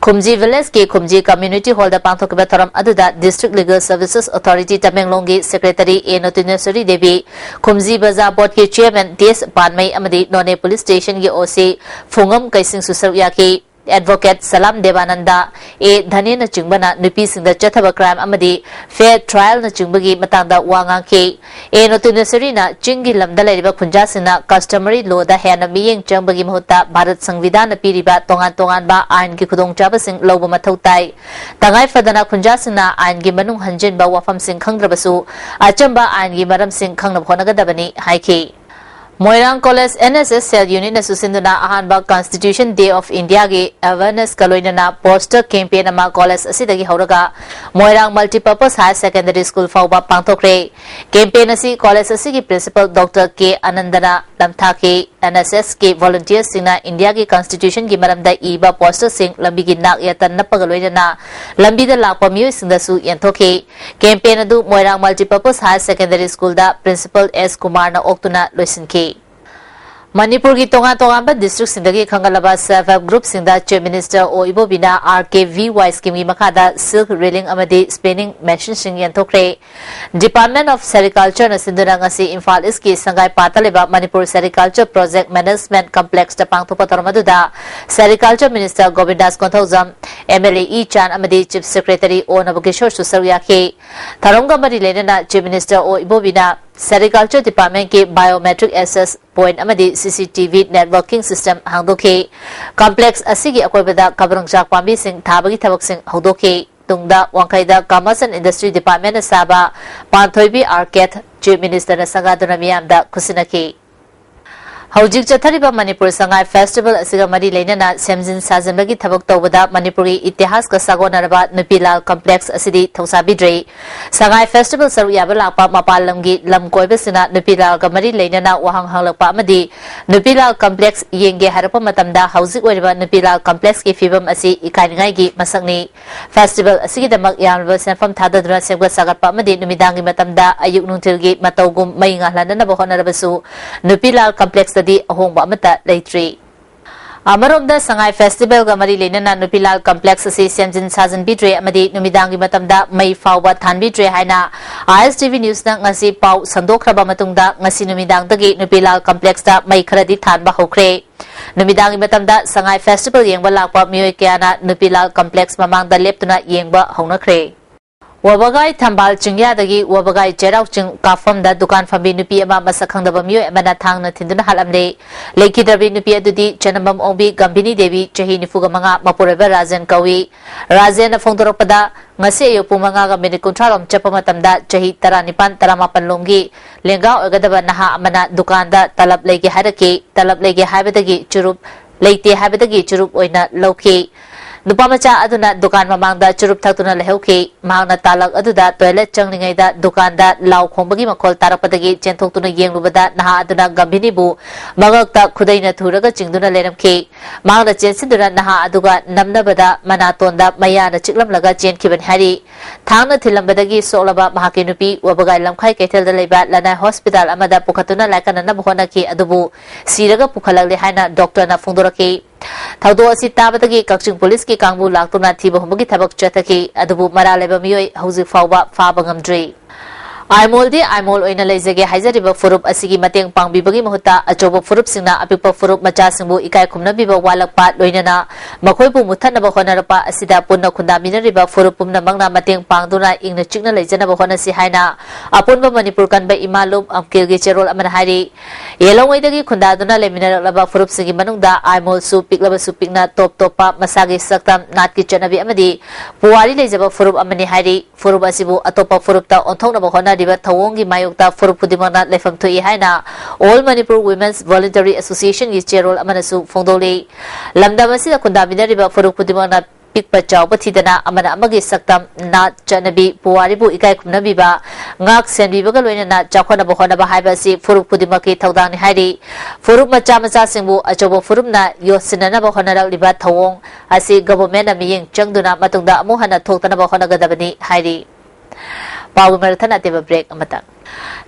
ꯈꯨꯝꯖꯤ Village ꯀꯤ ꯈꯨꯝꯖꯤ Community Hall ꯗ ꯄꯥꯡꯊꯣꯛꯈꯤꯕ ꯊꯧꯔꯝ ꯑꯗꯨꯗ District Legal Services Authority ꯇꯃꯦꯡꯂꯣꯡꯒꯤ Secretary A ꯅꯣꯇꯤꯅꯦꯁꯣꯔꯤ ꯗꯦꯕꯤ, ꯈꯨꯝꯖꯤ ꯕꯖꯥꯔ Board ꯀꯤ Chairman ꯗꯤ ꯑꯦꯁ ꯄꯥꯟꯃꯩ ꯑꯃꯗꯤ ꯅꯣꯅꯦ Police Station ꯒꯤ ꯑꯣ ꯁꯤ ꯐꯨꯡꯉꯝ ꯀꯩꯁꯤꯡꯁꯨ ꯁꯔꯨꯛ ꯌꯥꯈꯤ꯫ Advocate ꯁꯂꯥꯝ ꯗꯦꯕꯥꯅꯟꯗ, ꯑꯦ ꯙꯅꯦꯅꯆꯤꯡꯕꯅ ꯅꯨꯄꯤꯁꯤꯡꯗ ꯆꯠꯊꯕ crime ꯑꯃꯗꯤ fair trial ꯅꯆꯤꯡꯕꯒꯤ ꯃꯇꯥꯡꯗ ꯋꯥ ꯉꯥꯡꯈꯤ꯫ ꯑꯦ ꯅꯣꯇꯤꯅꯦꯁꯣꯔꯤꯅ ꯆꯤꯡꯒꯤ ꯂꯝꯗ ꯂꯩꯔꯤꯕ ꯈꯨꯟꯖꯥꯁꯤꯡꯅ customary law ꯗ ꯍꯦꯟꯅ ꯃꯤꯠꯌꯦꯡ ꯆꯪꯕꯒꯤ ꯃꯍꯨꯠꯇ ꯚꯥꯔꯠ ꯁꯪꯕꯤꯙꯥꯟꯅ ꯄꯤꯔꯤꯕ ꯇꯣꯉꯥꯟ ꯇꯣꯉꯥꯟꯕ ꯑꯥꯏꯟꯒꯤ ꯈꯨꯗꯣꯡꯆꯥꯕꯁꯤꯡ ꯂꯧꯕ ꯃꯊꯧ ꯇꯥꯏ꯫ ꯇꯉꯥꯏ ꯐꯗꯅ ꯈꯨꯟꯖꯥꯁꯤꯡꯅ ꯑꯥꯏꯟꯒꯤ ꯃꯅꯨꯡ ꯍꯟꯖꯤꯟꯕ ꯋꯥꯐꯝꯁꯤꯡ ꯈꯪꯗ꯭ꯔꯕꯁꯨ ꯑꯆꯝꯕ ꯑꯥꯏꯟꯒꯤ ꯃꯔꯝꯁꯤꯡ ꯈꯪꯅꯕ ꯍꯣꯠꯅꯒꯗꯕꯅꯤ ꯍꯥꯏꯈꯤ꯫ ꯃꯣꯏꯔꯥꯡ College N S S Cell Unit ꯅ ꯁꯤꯟꯗꯨꯅ ꯑꯍꯥꯟꯕ Constitution Day of India ꯒꯤ awareness ꯀ ꯂꯣꯏꯅꯅ poster campaign ꯑꯃ college ꯑꯁꯤꯗꯒꯤ ꯍꯧꯔꯒ ꯃꯣꯏꯔꯥꯡ Multipurpose Higher Secondary School ꯐꯥꯎꯕ ꯄꯥꯡꯊꯣꯛꯈ꯭ꯔꯦ꯫ Campaign ꯑꯁꯤ college ꯑꯁꯤꯒꯤ Principal Doctor ꯀꯦ ꯑꯅꯟꯗꯅ ꯂꯝꯊꯥꯈꯤ꯫ N S S ꯀꯤ volunteers ꯁꯤꯡꯅ ꯏꯟꯗꯤꯌꯥꯒꯤ Constitution ꯒꯤ ꯃꯔꯝꯗ ꯏꯕ poster ꯁꯤꯡ ꯂꯝꯕꯤꯒꯤ ꯅꯥꯛ ꯌꯦꯠꯇ ꯅꯞꯄꯒ ꯂꯣꯏꯅꯅ ꯂꯝꯕꯤꯗ ꯂꯥꯛꯄ ꯃꯤꯑꯣꯏꯁꯤꯡꯗꯁꯨ ꯌꯦꯟꯊꯣꯛꯈꯤ꯫ Campaign ꯑꯗꯨ ꯃꯣꯏꯔꯥꯡ Multipurpose Higher Secondary School ꯗ Principal ꯑꯦꯁ ꯀꯨꯃꯥꯔꯅ ꯑꯣꯛꯇꯨꯅ ꯂꯣꯏꯁꯤꯟꯈꯤ꯫ ꯃꯅꯤꯄꯨꯔꯒꯤ ꯇꯣꯉꯥꯟ ꯇꯣꯉꯥꯟꯕ district ꯁꯤꯡꯗꯒꯤ ꯈꯟꯒꯠꯂꯕ self help group ꯁꯤꯡꯗ Chief Minister ꯑꯣ ꯏꯕꯣꯕꯤꯅ R K V Y scheme ꯒꯤ ꯃꯈꯥꯗ silk reeling ꯑꯃꯗꯤ spinning machine ꯁꯤꯡ ꯌꯦꯟꯊꯣꯛꯈ꯭ꯔꯦ꯫ Department of Sericulture ꯅ ꯁꯤꯟꯗꯨꯅ ꯉꯁꯤ ꯏꯝꯐꯥꯜ East ꯀꯤ ꯁꯪꯒꯥꯏ ꯄꯥꯠꯇ ꯂꯩꯕ Manipur Sericulture Project Management Complex ꯇ ꯄꯥꯡꯊꯣꯛꯄ ꯊꯧꯔꯝ ꯑꯗꯨꯗ Sericulture Minister ꯒꯣꯕꯤꯟꯗꯥꯁ Konthoujam, M L A E ꯆꯥꯟ ꯑꯃꯗꯤ Chief Secretary ꯑꯣ ꯅꯕꯀꯤꯁꯣꯔꯁꯨ ꯁꯔꯨꯛ ꯌꯥꯈꯤ꯫ ꯊꯧꯔꯝꯒ ꯃꯔꯤ ꯂꯩꯅꯅ Chief Minister ꯑꯣ ꯏꯕꯣꯕꯤꯅ Sericulture Department ꯀꯤ Biometric Access Point ꯑꯃꯗꯤ C C T V networking system ꯍꯥꯡꯗꯣꯛꯈꯤ꯫ Complex ꯑꯁꯤꯒꯤ ꯑꯀꯣꯏꯕꯗ ꯀꯕ꯭ꯔꯪꯆꯥꯛ ꯄꯥꯝꯕꯤꯁꯤꯡ ꯊꯥꯕꯒꯤ ꯊꯕꯛꯁꯤꯡ ꯍꯧꯗꯣꯛꯈꯤ꯫ ꯇꯨꯡꯗ ꯋꯥꯡꯈꯩꯗ Commerce and Industry Department ꯅ ꯁꯥꯕ ꯄꯥꯟꯊꯣꯏꯕꯤ Arcade Chief Minister ꯅ ꯁꯪꯒꯥꯗꯨꯅ ꯃꯤꯌꯥꯝꯗ ꯈꯨꯠꯁꯤꯟꯅꯈꯤ꯫ ꯍꯧꯖꯤꯛ ꯆꯠꯊꯔꯤꯕ ꯃꯅꯤꯄꯨꯔ ꯁꯉꯥꯏ Festival ꯑꯁꯤꯒ ꯃꯔꯤ ꯂꯩꯅꯅ ꯁꯦꯝꯖꯤꯟ ꯁꯥꯖꯤꯟꯕꯒꯤ ꯊꯕꯛ ꯇꯧꯕꯗ ꯃꯅꯤꯄꯨꯔꯒꯤ ꯏꯇꯤꯍꯥꯁꯀ ꯁꯥꯒꯣꯟꯅꯔꯕ ꯅꯨꯄꯤꯂꯥꯜ Complex ꯑꯁꯤꯗꯤ ꯊꯧꯁꯥꯕꯤꯗ꯭ꯔꯦ꯫ ꯁꯉꯥꯏ Festival ꯁꯔꯨꯛ ꯌꯥꯕ ꯂꯥꯛꯄ ꯃꯄꯥꯟ ꯂꯝꯒꯤ ꯂꯝ ꯀꯣꯏꯕꯁꯤꯡꯅ ꯅꯨꯄꯤꯂꯥꯜꯒ ꯃꯔꯤ ꯂꯩꯅꯅ ꯋꯥꯍꯪ ꯍꯪꯂꯛꯄ ꯑꯃꯗꯤ ꯅꯨꯄꯤꯂꯥꯜ Complex ꯌꯦꯡꯒꯦ ꯍꯥꯏꯔꯛꯄ ꯃꯇꯝꯗ ꯍꯧꯖꯤꯛ ꯑꯣꯏꯔꯤꯕ ꯅꯨꯄꯤꯂꯥꯜ Complex ꯀꯤ ꯐꯤꯕꯝ ꯑꯁꯤ ꯏꯀꯥꯏꯅꯤꯡꯉꯥꯏꯒꯤ ꯃꯁꯛꯅꯤ꯫ Festival ꯑꯁꯤꯒꯤꯗꯃꯛ ꯌꯥꯝꯂꯕ ꯁꯦꯟꯐꯝ ꯊꯥꯗꯗꯨꯅ ꯁꯦꯝꯒꯠ ꯁꯥꯒꯠꯄ ꯑꯃꯗꯤ ꯅꯨꯃꯤꯗꯥꯡꯒꯤ ꯃꯇꯝꯗ ꯑꯌꯨꯛ ꯅꯨꯡꯊꯤꯜꯒꯤ ꯃꯇꯧꯒꯨꯝ ꯃꯩ ꯉꯥꯜꯍꯟꯅꯅꯕ ꯍꯣꯠꯅꯔꯕꯁꯨ ꯅꯨꯄꯤꯂꯥꯜ Complex ꯇꯗꯤ ꯑꯍꯣꯡꯕ ꯑꯃꯠꯇ ꯂꯩꯇ꯭ꯔꯤ꯫ ꯑꯃꯔꯣꯝꯗ ꯁꯉꯥꯏ Festival ꯒ ꯃꯔꯤ ꯂꯩꯅꯅ ꯅꯨꯄꯤꯂꯥꯜ Complex ꯑꯁꯤ ꯁꯦꯝꯖꯤꯟ ꯁꯥꯖꯤꯟꯕꯤꯗ꯭ꯔꯦ ꯑꯃꯗꯤ ꯅꯨꯃꯤꯗꯥꯡꯒꯤ ꯃꯇꯝꯗ ꯃꯩ ꯐꯥꯎꯕ ꯊꯥꯟꯕꯤꯗ꯭ꯔꯦ ꯍꯥꯏꯅ I S T V News ꯅ ꯉꯁꯤ ꯄꯥꯎ ꯁꯟꯗꯣꯛꯈ꯭ꯔꯕ ꯃꯇꯨꯡꯗ ꯉꯁꯤ ꯅꯨꯃꯤꯗꯥꯡꯗꯒꯤ ꯅꯨꯄꯤꯂꯥꯜ Complex ꯇ ꯃꯩ ꯈꯔꯗꯤ ꯊꯥꯟꯕ ꯍꯧꯈ꯭ꯔꯦ꯫ ꯅꯨꯃꯤꯗꯥꯡꯒꯤ ꯃꯇꯝꯗ ꯁꯉꯥꯏ Festival ꯌꯦꯡꯕ ꯂꯥꯛꯄ ꯃꯤꯑꯣꯏ ꯀꯌꯥꯅ ꯅꯨꯄꯤꯂꯥꯜ Complex ꯃꯃꯥꯡꯗ ꯂꯦꯞꯇꯨꯅ ꯌꯦꯡꯕ ꯍꯧꯅꯈ꯭ꯔꯦ꯫ ꯋꯥꯕꯒꯥꯏ ꯊꯝꯕꯥꯜ ꯆꯤꯡꯌꯥꯗꯒꯤ ꯋꯥꯕꯒꯥꯏ ꯆꯩꯔꯥꯎ ꯆꯤꯡ ꯀꯥꯐꯝꯗ ꯗꯨꯀꯥꯟ ꯐꯝꯕꯤ ꯅꯨꯄꯤ ꯑꯃ ꯃꯁꯛ ꯈꯪꯗꯕ ꯃꯤꯑꯣꯏ ꯑꯃꯅ ꯊꯥꯡꯅ ꯊꯤꯟꯗꯨꯅ ꯍꯥꯠꯂꯝꯂꯦ꯫ ꯂꯩꯈꯤꯗ꯭ꯔꯕꯤ ꯅꯨꯄꯤ ꯑꯗꯨꯗꯤ ꯆꯅꯝꯕꯝ ꯑꯣꯡꯕꯤ ꯒꯝꯚꯤꯅꯤ ꯗꯦꯕꯤ, ꯆꯍꯤ ꯅꯤꯐꯨꯒ ꯃꯉꯥ, ꯃꯄꯨꯔꯣꯏꯕ ꯔꯥꯖꯦꯟ ꯀꯧꯏ꯫ ꯔꯥꯖꯦꯟꯅ ꯐꯣꯡꯗꯣꯔꯛꯄꯗ, ꯉꯁꯤ ꯑꯌꯨꯛ ꯄꯨꯡ ꯃꯉꯥꯒ ꯃꯤꯅꯤꯠ ꯀꯨꯟꯊ꯭ꯔꯥ ꯔꯣꯝ ꯆꯠꯄ ꯃꯇꯝꯗ ꯆꯍꯤ ꯇꯔꯥꯅꯤꯄꯥꯟ, ꯇꯔꯥꯃꯥꯄꯟ ꯂꯣꯝꯒꯤ ꯂꯦꯡꯒꯥ ꯑꯣꯏꯒꯗꯕ ꯅꯍꯥ ꯑꯃꯅ ꯗꯨꯀꯥꯟꯗ ꯇꯂꯕ ꯂꯩꯒꯦ ꯍꯥꯏꯔꯛꯈꯤ꯫ ꯇꯂꯕ ꯂꯩꯒꯦ ꯍꯥꯏꯕꯗꯒꯤ ꯆꯨꯔꯨꯞ ꯂꯩꯇꯦ ꯍꯥꯏꯕꯗꯒꯤ ꯆꯨꯔꯨꯞ ꯑꯣꯏꯅ ꯂꯧꯈꯤ꯫ ꯅꯨꯄꯥ ꯃꯆꯥ ꯑꯗꯨꯅ ꯗꯨꯀꯥꯟ ꯃꯃꯥꯡꯗ ꯆꯨꯔꯨꯞ ꯊꯛꯇꯨꯅ ꯂꯩꯍꯧꯈꯤ꯫ ꯃꯍꯥꯛꯅ ꯇꯥꯂꯛ ꯑꯗꯨꯗ toilet ꯆꯪꯂꯤꯉꯩꯗ ꯗꯨꯀꯥꯟꯗ ꯂꯥꯎ ꯈꯣꯡꯕꯒꯤ ꯃꯈꯣꯜ ꯇꯥꯔꯛꯄꯗꯒꯤ ꯆꯦꯟꯊꯣꯛꯇꯨꯅ ꯌꯦꯡꯂꯨꯕꯗ ꯅꯍꯥ ꯑꯗꯨꯅ ꯒꯝꯚꯤꯅꯤꯕꯨ ꯃꯉꯛꯇ ꯈꯨꯗꯩꯅ ꯊꯨꯔꯒ ꯆꯤꯡꯗꯨꯅ ꯂꯩꯔꯝꯈꯤ꯫ ꯃꯍꯥꯛꯅ ꯆꯦꯟꯁꯤꯟꯗꯨꯅ ꯅꯍꯥ ꯑꯗꯨꯒ ꯅꯝꯅꯕꯗ ꯃꯅꯥꯇꯣꯟꯗ ꯃꯌꯥꯅ ꯆꯤꯛꯂꯝꯂꯒ ꯆꯦꯟꯈꯤꯕꯅꯤ ꯍꯥꯏꯔꯤ꯫ ꯊꯥꯡꯅ ꯊꯤꯜꯂꯝꯕꯗꯒꯤ ꯁꯣꯛꯂꯕ ꯃꯍꯥꯛꯀꯤ ꯅꯨꯄꯤ ꯋꯥꯕꯒꯥꯏ ꯂꯝꯈꯥꯏ ꯀꯩꯊꯦꯜꯗ ꯂꯩꯕ ꯂꯅꯥꯏ hospital ꯑꯃꯗ ꯄꯨꯈꯠꯇꯨꯅ ꯂꯥꯏꯀꯠꯅꯅꯕ ꯍꯣꯠꯅꯈꯤ, ꯑꯗꯨꯕꯨ ꯁꯤꯔꯒ ꯄꯨꯈꯠꯂꯛꯂꯦ ꯍꯥꯏꯅ doctor ꯅ ꯐꯣꯡꯗꯣꯔꯛꯈꯤ꯫ ꯊꯧꯗꯣꯛ ꯑꯁꯤ ꯇꯥꯕꯗꯒꯤ ꯀꯛꯆꯤꯡ police ꯀꯤ ꯀꯥꯡꯕꯨ ꯂꯥꯛꯇꯨꯅ ꯊꯤꯕ ꯍꯨꯝꯕꯒꯤ ꯊꯕꯛ ꯆꯠꯊꯈꯤ, ꯑꯗꯨꯕꯨ ꯃꯔꯥꯜ ꯂꯩꯕ ꯃꯤꯑꯣꯏ ꯍꯧꯖꯤꯛ ꯐꯥꯎꯕ ꯐꯥꯕ ꯉꯝꯗ꯭ꯔꯤ꯫ ꯑꯥꯏꯃꯣꯜꯗꯤ ꯑꯥꯏꯃꯣꯜ ꯑꯣꯏꯅ ꯂꯩꯖꯒꯦ ꯍꯥꯏꯖꯔꯤꯕ ꯐꯨꯔꯨꯞ ꯑꯁꯤꯒꯤ ꯃꯇꯦꯡ ꯄꯥꯡꯕꯤꯕꯒꯤ ꯃꯍꯨꯠꯇ ꯑꯆꯧꯕ ꯐꯨꯔꯨꯞꯁꯤꯡꯅ ꯑꯄꯤꯛꯄ ꯐꯨꯔꯨꯞ ꯃꯆꯥꯁꯤꯡꯕꯨ ꯏꯀꯥꯏ ꯈꯨꯝꯅꯕꯤꯕ ꯋꯥꯠꯂꯛꯄ, ꯂꯣꯏꯅꯅ ꯃꯈꯣꯏꯕꯨ ꯃꯨꯠꯊꯠꯅꯕ ꯍꯣꯠꯅꯔꯛꯄ ꯑꯁꯤꯗ ꯄꯨꯟꯅ ꯈꯨꯟꯗꯥꯃꯤꯟꯅꯔꯤꯕ ꯐꯨꯔꯨꯞ ꯄꯨꯝꯅꯃꯛꯅ ꯃꯇꯦꯡ ꯄꯥꯡꯗꯨꯅ ꯏꯪꯅ ꯆꯤꯛꯅ ꯂꯩꯖꯅꯕ ꯍꯣꯠꯅꯁꯤ ꯍꯥꯏꯅ ꯑꯄꯨꯟꯕ ꯃꯅꯤꯄꯨꯔ ꯀꯟꯕ ꯏꯃꯥ ꯂꯨꯞ ꯑꯝꯀꯤꯜꯒꯤ ꯆꯦꯔꯣꯜ ꯑꯃꯅ ꯍꯥꯏꯔꯤ꯫ ꯌꯦꯂꯣꯡꯉꯩꯗꯒꯤ ꯈꯨꯟꯗꯥꯗꯨꯅ ꯂꯩꯃꯤꯟꯅꯔꯛꯂꯕ ꯐꯨꯔꯨꯞꯁꯤꯡꯒꯤ ꯃꯅꯨꯡꯗ ꯑꯥꯏꯃꯣꯜꯁꯨ ꯄꯤꯛꯂꯕꯁꯨ ꯄꯤꯛꯅ ꯇꯣꯞ ꯇꯣꯞꯄ ꯃꯁꯥꯒꯤ ꯁꯛꯇꯝ, ꯅꯥꯠꯀꯤ ꯆꯠꯅꯕꯤ ꯑꯃꯗꯤ ꯄꯨꯋꯥꯔꯤ ꯂꯩꯖꯕ ꯐꯨꯔꯨꯞ ꯑꯃꯅꯤ ꯍꯥꯏꯔꯤ꯫ ꯐꯨꯔꯨꯞ ꯑꯁꯤꯕꯨ ꯑꯇꯣꯞꯄ ꯐꯨꯔꯨꯞꯇ ꯑꯣꯟꯊꯣꯛꯅꯕ ꯍꯣꯠꯅꯔꯤꯕ ꯊꯧꯑꯣꯡꯒꯤ ꯃꯥꯌꯣꯛꯇ ꯐꯨꯔꯨꯞ ꯈꯨꯗꯤꯡꯃꯛꯅ ꯂꯩꯐꯝ ꯊꯣꯛꯏ ꯍꯥꯏꯅ All Manipur Women's Voluntary Association ꯒꯤ ꯆꯦꯔꯣꯜ ꯑꯃꯅꯁꯨ ꯐꯣꯡꯗꯣꯛꯂꯤ꯫ ꯂꯝꯗꯝ ꯑꯁꯤꯗ ꯈꯨꯟꯗꯥꯃꯤꯟꯅꯔꯤꯕ ꯐꯨꯔꯨꯞ ꯈꯨꯗꯤꯡꯃꯛꯅ ꯄꯤꯛꯄ ꯆꯥꯎꯕ ꯊꯤꯗꯅ ꯑꯃꯅ ꯑꯃꯒꯤ ꯁꯛꯇꯝ, ꯅꯥꯠ, ꯆꯠꯅꯕꯤ, ꯄꯨꯋꯥꯔꯤꯕꯨ ꯏꯀꯥꯏ ꯈꯨꯝꯅꯕꯤꯕ, ꯉꯥꯛ ꯁꯦꯟꯕꯤꯕꯒ ꯂꯣꯏꯅꯅ ꯆꯥꯎꯈꯠꯅꯕ ꯍꯣꯠꯅꯕ ꯍꯥꯏꯕ ꯑꯁꯤ ꯐꯨꯔꯨꯞ ꯈꯨꯗꯤꯡꯃꯛꯀꯤ ꯊꯧꯗꯥꯡꯅꯤ ꯍꯥꯏꯔꯤ꯫ ꯐꯨꯔꯨꯞ ꯃꯆꯥ ꯃꯆꯥꯁꯤꯡꯕꯨ ꯑꯆꯧꯕ ꯐꯨꯔꯨꯞꯅ ꯌꯣꯠꯁꯤꯟꯅꯅꯕ ꯍꯣꯠꯅꯔꯛꯂꯤꯕ ꯊꯧꯑꯣꯡ ꯑꯁꯤ ꯒꯚꯔꯟꯃꯦꯟꯠꯅ ꯃꯤꯠꯌꯦꯡ ꯆꯪꯗꯨꯅ ꯃꯇꯨꯡꯗ ꯑꯃꯨꯛ ꯍꯟꯅ ꯊꯣꯛꯇꯅꯕ ꯍꯣꯠꯅꯒꯗꯕꯅꯤ ꯍꯥꯏꯔꯤ꯫ ꯄꯥꯎꯒꯤ ꯃꯔꯛ ꯊꯠꯅ ꯑꯇꯦꯟꯕ ꯕ꯭ꯔꯦꯛ ꯑꯃꯇꯪ꯫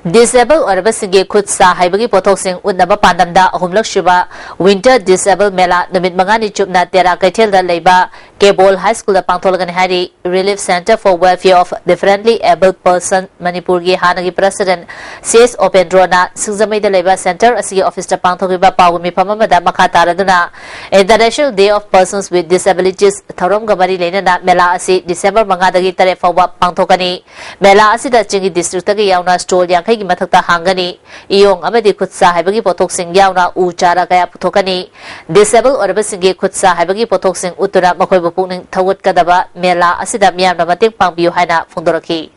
ꯗꯤꯁꯑꯦꯕꯜ ꯑꯣꯏꯔꯕꯁꯤꯡꯒꯤ ꯈꯨꯠ ꯁꯥ ꯍꯩꯕꯒꯤ ꯄꯣꯠꯊꯣꯛꯁꯤꯡ ꯎꯠꯅꯕ ꯄꯥꯟꯗꯝꯗ ꯑꯍꯨꯝꯂꯛ ꯁꯨꯕ ꯋꯤꯟꯇꯔ ꯗꯤꯁꯑꯦꯕꯜ ꯃꯦꯂꯥ ꯅꯨꯃꯤꯠ ꯃꯉꯥꯅꯤ ꯆꯨꯞꯅ ꯇꯦꯔꯥ ꯀꯩꯊꯦꯜꯗ ꯂꯩꯕ ꯀꯦꯕꯣꯜ ꯍꯥꯏ ꯁ꯭ꯀꯨꯜꯗ ꯄꯥꯡꯊꯣꯛꯂꯒꯅꯤ ꯍꯥꯏꯔꯤ꯫ Relief Centre for Welfare of Differently Abled Person ꯃꯅꯤꯄꯨꯔꯒꯤ ꯍꯥꯟꯅꯒꯤ ꯄ꯭ꯔꯁꯤꯗꯦꯟꯠ ꯁꯤ ꯑꯦꯁ ꯎꯄꯦꯟꯗ꯭ꯔꯣꯅ ꯁꯤꯡꯖꯃꯩꯗ ꯂꯩꯕ ꯁꯦꯟꯇꯔ ꯑꯁꯤꯒꯤ ꯑꯣꯐꯤꯁꯇ ꯄꯥꯡꯊꯣꯛꯈꯤꯕ ꯄꯥꯎꯒꯤ ꯃꯤꯐꯝ ꯑꯃꯗ ꯃꯈꯥ ꯇꯥꯔꯗꯨꯅ International Day of Persons with Disabilities ꯊꯧꯔꯝꯒ ꯃꯔꯤ ꯂꯩꯅꯅ ꯃꯦꯂꯥ ꯑꯁꯤ ꯗꯤꯁꯦꯝꯕꯔ ꯃꯉꯥꯗꯒꯤ ꯇꯔꯦꯠ ꯐꯥꯎꯕ ꯄꯥꯡꯊꯣꯛꯀꯅꯤ꯫ ꯃꯦꯂꯥ ꯑꯁꯤꯗ ꯆꯤꯡꯒꯤ ꯗꯤꯁꯇ꯭ꯔꯤꯛꯇꯒꯤ ꯌꯥꯎꯅ ꯁ꯭ꯇꯣꯜ ꯌꯥꯡꯈꯩꯒꯤ ꯃꯊꯛꯇ ꯍꯥꯡꯒꯅꯤ꯫ ꯏꯌꯣꯡ ꯑꯃꯗꯤ ꯈꯨꯠ ꯁꯥ ꯍꯩꯕꯒꯤ ꯄꯣꯠꯊꯣꯛꯁꯤꯡ ꯌꯥꯎꯅ ꯎ ꯆꯥꯔꯥ ꯀꯌꯥ ꯄꯨꯊꯣꯛꯀꯅꯤ꯫ ꯗꯤꯁꯑꯦꯕꯜ ꯑꯣꯏꯔꯕꯁꯤꯡꯒꯤ ꯈꯨꯠ ꯁꯥ ꯍꯩꯕꯒꯤ ꯄꯣꯠꯊꯣꯛꯁꯤꯡ ꯎꯠꯇꯨꯅ ꯃꯈꯣꯏꯕꯨ ꯄꯨꯛꯅꯤꯡ ꯊꯧꯒꯠꯀꯗꯕ ꯃꯦꯂꯥ ꯑꯁꯤꯗ ꯃꯤꯌꯥꯝꯅ ꯃꯇꯦꯡ ꯄꯥꯡꯕꯤꯌꯨ ꯍꯥꯏꯅ ꯐꯣꯡꯗꯣꯔꯛꯈꯤ꯫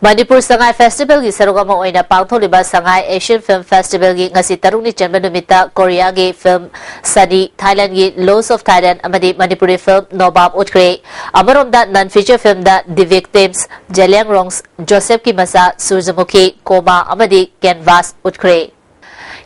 ꯃꯅꯤꯄꯨꯔ ꯁꯉꯥꯏ ꯐꯦꯁꯇꯤꯚꯦꯜꯒꯤ ꯁꯔꯨꯛ ꯑꯃ ꯑꯣꯏꯅ ꯄꯥꯡꯊꯣꯛꯂꯤꯕ ꯁꯉꯥꯏ ꯑꯦꯁꯤꯌꯟ ꯐꯤꯜꯝ ꯐꯦꯁꯇꯤꯚꯦꯜꯒꯤ ꯉꯁꯤ ꯇꯔꯨꯛꯅꯤ ꯆꯟꯕ ꯅꯨꯃꯤꯠꯇ ꯀꯣꯔꯤꯌꯥꯒꯤ ꯐꯤꯜꯝ ꯁꯅꯤ, ꯊꯥꯏꯂꯦꯟꯗꯒꯤ ꯂꯣꯁ ꯑꯣꯐ ꯊꯥꯏꯂꯦꯟꯗ ꯑꯃꯗꯤ ꯃꯅꯤꯄꯨꯔꯤ ꯐꯤꯜꯝ ꯅꯣꯕꯥꯕ ꯎꯠꯈ꯭ꯔꯦ꯫ ꯑꯃꯔꯣꯝꯗ ꯅꯟ ꯐꯤꯆꯔ ꯐꯤꯜꯝꯗ The Victims, ꯖꯦꯂꯤꯌꯥꯡꯔꯣꯡ ꯖꯣꯁꯦꯐꯀꯤ ꯃꯆꯥ ꯁꯨꯔꯖꯃꯨꯈꯤ, ꯀꯣꯃꯥ ꯑꯃꯗꯤ ꯀꯦꯟꯚꯥꯁ ꯎꯠꯈ꯭ꯔꯦ꯫